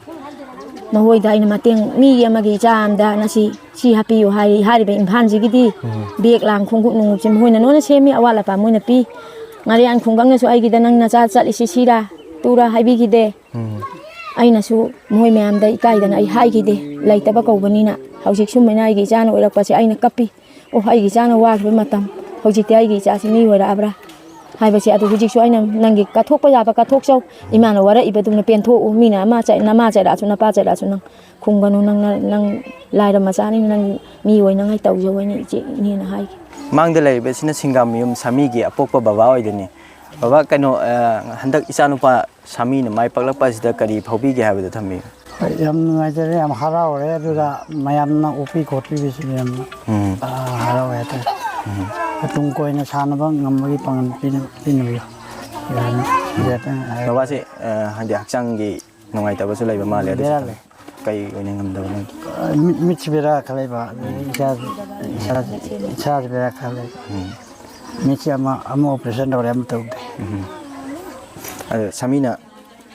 ꯃꯈꯣꯏꯗ ꯑꯩꯅ ꯃꯇꯦꯡ, ꯃꯤꯒꯤ ꯑꯃꯒꯤ ꯏꯆꯥ ꯑꯃꯗ ꯉꯁꯤ ꯁꯤ ꯍꯥꯞꯄꯤꯌꯨ ꯍꯥꯏꯔꯤ꯫ ꯍꯥꯏꯔꯤꯕ ꯏꯝꯐꯥꯜꯁꯤꯒꯤꯗꯤ ꯎꯝ꯫ ꯕꯦꯒ ꯂꯥꯡ ꯈꯣꯡꯎꯞ ꯅꯨꯡꯎꯞꯁꯦ ꯃꯈꯣꯏꯅ ꯂꯣꯏꯅ ꯁꯦꯝꯃꯤ, ꯑꯋꯥꯠ ꯑꯄꯥ ꯃꯣꯏꯅ ꯄꯤ꯫ ꯉꯥꯔꯤꯌꯥꯟ ꯈꯨꯡꯒꯪꯅꯁꯨ ꯑꯩꯒꯤꯗ "ꯅꯪ ꯅꯆꯥ ꯆꯠꯂꯤꯁꯤ ꯁꯤꯔꯥ ꯇꯨꯔꯥ?" ꯍꯥꯏꯕꯤꯈꯤꯗꯦ꯫ ꯎꯝ꯫ ꯑꯩꯅꯁꯨ ꯃꯣꯏ ꯃꯌꯥꯝꯗ ꯏꯀꯥꯏꯗꯅ ꯑꯩ ꯍꯥꯏꯈꯤꯗꯦ, ꯂꯩꯇꯕ ꯀꯧꯕꯅꯤꯅ꯫ ꯍꯧꯖꯤꯛ ꯁꯨꯝꯕꯅ ꯑꯩꯒꯤ ꯏꯆꯥꯅ ꯑꯣꯏꯔꯛꯄꯁꯦ ꯑꯩꯅ ꯀꯞꯄꯤ꯫ "ꯑꯣ, ꯑꯩꯒꯤ ꯏꯆꯥꯅ ꯋꯥꯈꯤꯕ ꯃꯇꯝ, ꯍꯧꯖꯤꯛꯇꯤ ꯑꯩꯒꯤ ꯏꯆꯥꯁꯤ ꯃꯤ ꯑꯣꯏꯔꯛꯑꯕ꯭ꯔꯥ?" ꯍꯥꯏꯕꯁꯦ꯫ ꯑꯗꯨ ꯍꯧꯖꯤꯛꯁꯨ ꯑꯩꯅ, "ꯅꯪꯒꯤ ꯀꯠꯊꯣꯛꯄ ꯌꯥꯕ ꯀꯠꯊꯣꯛꯆꯧ, ꯏꯃꯥꯅ ꯋꯥꯔꯛꯏꯕꯗꯨꯅ ꯄꯦꯟꯊꯣꯛꯎ, ꯃꯤꯅ ꯑꯃ ꯆꯩ-, ꯅꯃꯥ ꯆꯩꯔꯛꯑꯁꯨ ꯅꯄꯥ ꯆꯩꯔꯛꯑꯁꯨ ꯅꯪ ꯈꯨꯝꯒꯅꯨ, ꯅꯪꯅ, ꯅꯪ ꯂꯥꯏꯔ ꯃꯆꯥꯅꯤꯅ ꯅꯪ ꯃꯤ ꯑꯣꯏꯅꯉꯥꯏ ꯇꯧꯖꯧ ꯍꯥꯏꯅ ꯏꯆꯦ ꯏꯅꯦꯅ ꯍꯥꯏꯈꯤ"꯫ ꯃꯥꯡꯗ ꯂꯩꯔꯤꯕꯁꯤꯅ ꯁꯤꯡꯒꯥꯃꯌꯨꯝ ꯁꯥꯃꯤꯒꯤ ꯑꯄꯣꯛꯄ ꯕꯕꯥ ꯑꯣꯏꯗꯣꯏꯅꯤ꯫ ꯕꯕꯥ, ꯀꯩꯅꯣ, ꯑ, ꯍꯟꯗꯛ ꯏꯆꯥꯅꯨꯄꯥ ꯁꯥꯃꯤꯅ ꯃꯥꯏ ꯄꯥꯛꯂꯛꯄ ꯑꯁꯤꯗ ꯀꯔꯤ ꯐꯥꯎꯕꯤꯒꯦ ꯍꯥꯏꯕꯗꯨ ꯊꯝꯕꯤꯌꯨ꯫ ꯍꯣꯏ, ꯌꯥꯝ ꯅꯨꯡꯉꯥꯏꯖꯔꯦ, ꯌꯥꯝ ꯍꯔꯥꯎꯔꯦ꯫ ꯑꯗꯨꯒ ꯃꯌꯥꯝꯅ ꯑꯣꯛꯄꯤ ꯈꯣꯠꯄꯤꯕꯁꯤꯗ ꯌꯥꯝꯅ, ꯎꯝ꯫ ꯑ, ꯍꯔꯥꯎꯋꯦ ꯍꯥꯏꯇꯥꯔꯦ꯫ ꯎꯝ꯫ ꯇꯨꯡ ꯀꯣꯏꯅ ꯁꯥꯟꯅꯕ ꯉꯝꯕꯒꯤ ꯄꯥꯡꯒꯜ ꯄꯤꯅ-, ꯄꯤꯅꯕꯤꯌꯨ꯫ ꯌꯥꯝꯅ ꯁꯤꯗ ꯍꯥꯏꯇꯥꯔꯦ꯫ ꯕꯕꯥꯁꯦ, ꯑ, ꯍꯥꯏꯗꯤ ꯍꯛꯆꯥꯡꯒꯤ ꯅꯨꯡꯉꯥꯏꯇꯕꯁꯨ ꯂꯩꯕ ꯃꯥꯜꯂꯦ, ꯑꯗꯨꯁꯨ ꯕꯦꯔꯥ ꯊꯝꯕꯤꯌꯨ꯫ ꯂꯩ꯫ ꯀꯩ ꯑꯣꯏꯅ ꯉꯝꯗꯕꯅꯣ? ꯑ, ꯃꯤꯠ, ꯃꯤꯠꯁꯤ ꯕꯦꯔꯥ ꯈꯔ ꯂꯩꯕ, ꯑꯗꯒꯤ ꯏꯁꯥꯁꯤ, ꯏꯁꯥꯁꯤ, ꯏꯁꯥꯁꯤ ꯕꯦꯔꯥ ꯈꯔ ꯂꯩꯕ꯫ ꯎꯝ꯫ ꯃꯤꯠꯁꯤ ꯑꯃ, ꯑꯃ operation ꯇꯧꯔꯦ, ꯑꯃ ꯇꯧꯗꯦ꯫ ꯎꯝ꯫ ꯑꯗꯣ ꯁꯥꯃꯤꯅ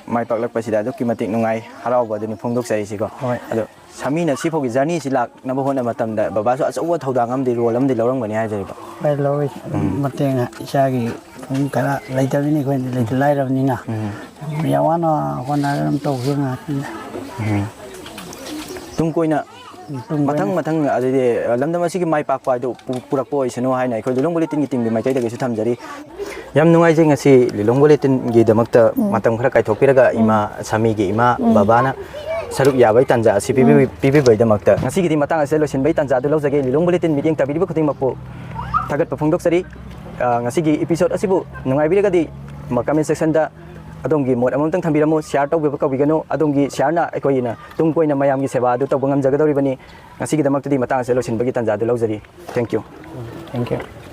ꯃꯥꯏ ꯄꯥꯛꯂꯛꯄꯁꯤꯗ ꯑꯗꯨꯛꯀꯤ ꯃꯇꯤꯛ ꯅꯨꯡꯉꯥꯏ, ꯍꯔꯥꯎꯕ ꯑꯗꯨꯅꯤ ꯐꯣꯡꯗꯣꯛꯆꯔꯤꯁꯤꯀꯣ꯫ ꯍꯣꯏ꯫ ꯑꯗꯣ ꯁꯥꯃꯤꯅ ꯁꯤꯐꯥꯎꯒꯤ journey ꯁꯤ ꯂꯥꯛꯅꯕ ꯍꯣꯠꯅꯕ ꯃꯇꯝꯗ ꯕꯕꯥꯁꯨ ꯑꯆꯧꯕ ꯊꯧꯗꯥꯡ ꯑꯃꯗꯤ, role ꯑꯃꯗꯤ ꯂꯧꯔꯝꯒꯅꯤ ꯍꯥꯏꯖꯔꯤꯕ꯫ ꯍꯣꯏ, ꯂꯧꯏ꯫ ꯎꯝ꯫ ꯃꯇꯦꯡ ꯏꯁꯥꯒꯤ ꯄꯨꯡ ꯈꯔ ꯂꯩꯇꯕꯅꯤꯅ, ꯑꯩꯈꯣꯏꯗꯤ ꯂꯩꯇ ꯂꯥꯏꯔꯕꯅꯤꯅ꯫ ꯎꯝ꯫ ꯌꯥꯝ ꯋꯥꯅ ꯍꯣꯠꯅꯔꯒ ꯑꯗꯨꯝ ꯇꯧꯈꯤꯕ ꯉꯥꯛꯇꯅꯤꯗ꯫ ꯎꯝ꯫ ꯇꯨꯡ ꯀꯣꯏꯅ ꯃꯊꯪ ꯃꯊꯪ ꯑꯗꯩꯗꯤ, ꯑ, ꯂꯝꯗꯝ ꯑꯁꯤꯒꯤ ꯃꯥꯏ ꯄꯥꯛꯄ ꯍꯥꯏꯗꯨ ꯄꯨ-, ꯄꯨꯔꯛꯄ ꯑꯣꯏꯁꯅꯨ ꯍꯥꯏꯅ ꯑꯩꯈꯣꯏ ꯂꯤꯂꯣꯡ ꯕꯨꯂꯦꯇꯤꯟꯒꯤ ꯇꯤꯝꯒꯤ ꯃꯥꯏꯀꯩꯗꯒꯤꯁꯨ ꯊꯝꯖꯔꯤ꯫ ꯌꯥꯝ ꯅꯨꯡꯉꯥꯏꯖꯩ ꯉꯁꯤ ꯂꯤꯂꯣꯡ ꯕꯨꯂꯦꯇꯤꯟꯒꯤꯗꯃꯛꯇ ꯃꯇꯝ ꯈꯔ ꯀꯥꯏꯊꯣꯛꯄꯤꯔꯒ ꯏꯃꯥ ꯁꯥꯃꯤꯒꯤ ꯏꯃꯥ ꯕꯕꯥꯅ ꯁꯔꯨꯛ ꯌꯥꯕꯒꯤ ꯇꯥꯟꯖꯥ ꯑꯁꯤ ꯄꯤꯕꯤꯕ-, ꯄꯤꯕꯤꯕꯒꯤꯗꯃꯛꯇ꯫ ꯉꯁꯤꯒꯤꯗꯤ ꯃꯇꯥꯡ ꯑꯁꯤꯗ ꯂꯣꯏꯁꯤꯟꯕꯒꯤ ꯇꯥꯟꯖꯥ ꯑꯗꯨ ꯂꯧꯖꯒꯦ꯫ ꯂꯤꯂꯣꯡ ꯕꯨꯂꯦꯇꯤꯟ ꯃꯤꯠꯌꯦꯡ ꯇꯥꯕꯤꯔꯤꯕ ꯈꯨꯗꯤꯡꯃꯛꯄꯨ ꯊꯥꯒꯠꯄ ꯐꯣꯡꯗꯣꯛꯆꯔꯤ꯫ ꯑ, ꯉꯁꯤꯒꯤ episode ꯑꯁꯤꯕꯨ ꯅꯨꯡꯉꯥꯏꯕꯤꯔꯒꯗꯤ comment section ꯗ ꯑꯗꯣꯝꯒꯤ ꯃꯣꯠ ꯑꯃꯃꯝꯇꯪ ꯊꯝꯕꯤꯔꯝꯃꯨ꯫ Share ꯇꯧꯕꯤꯕ ꯀꯥꯎꯕꯤꯒꯅꯨ꯫ ꯑꯗꯣꯝꯒꯤ share ꯅ ꯑꯩꯈꯣꯏꯅ ꯇꯨꯡ ꯀꯣꯏꯅ ꯃꯌꯥꯝꯒꯤ ꯁꯦꯕꯥ ꯑꯗꯨ ꯇꯧꯕ ꯉꯝꯖꯒꯗꯧꯔꯤꯕꯅꯤ꯫ ꯉꯁꯤꯒꯤꯗꯃꯛꯇꯗꯤ ꯃꯇꯥꯡ ꯑꯁꯤꯗ ꯂꯣꯏꯁꯤꯟꯕꯒꯤ ꯇꯥꯟꯖꯥ ꯑꯗꯨ ꯂꯧꯖꯔꯤ꯫ Thank you꯫ Thank you꯫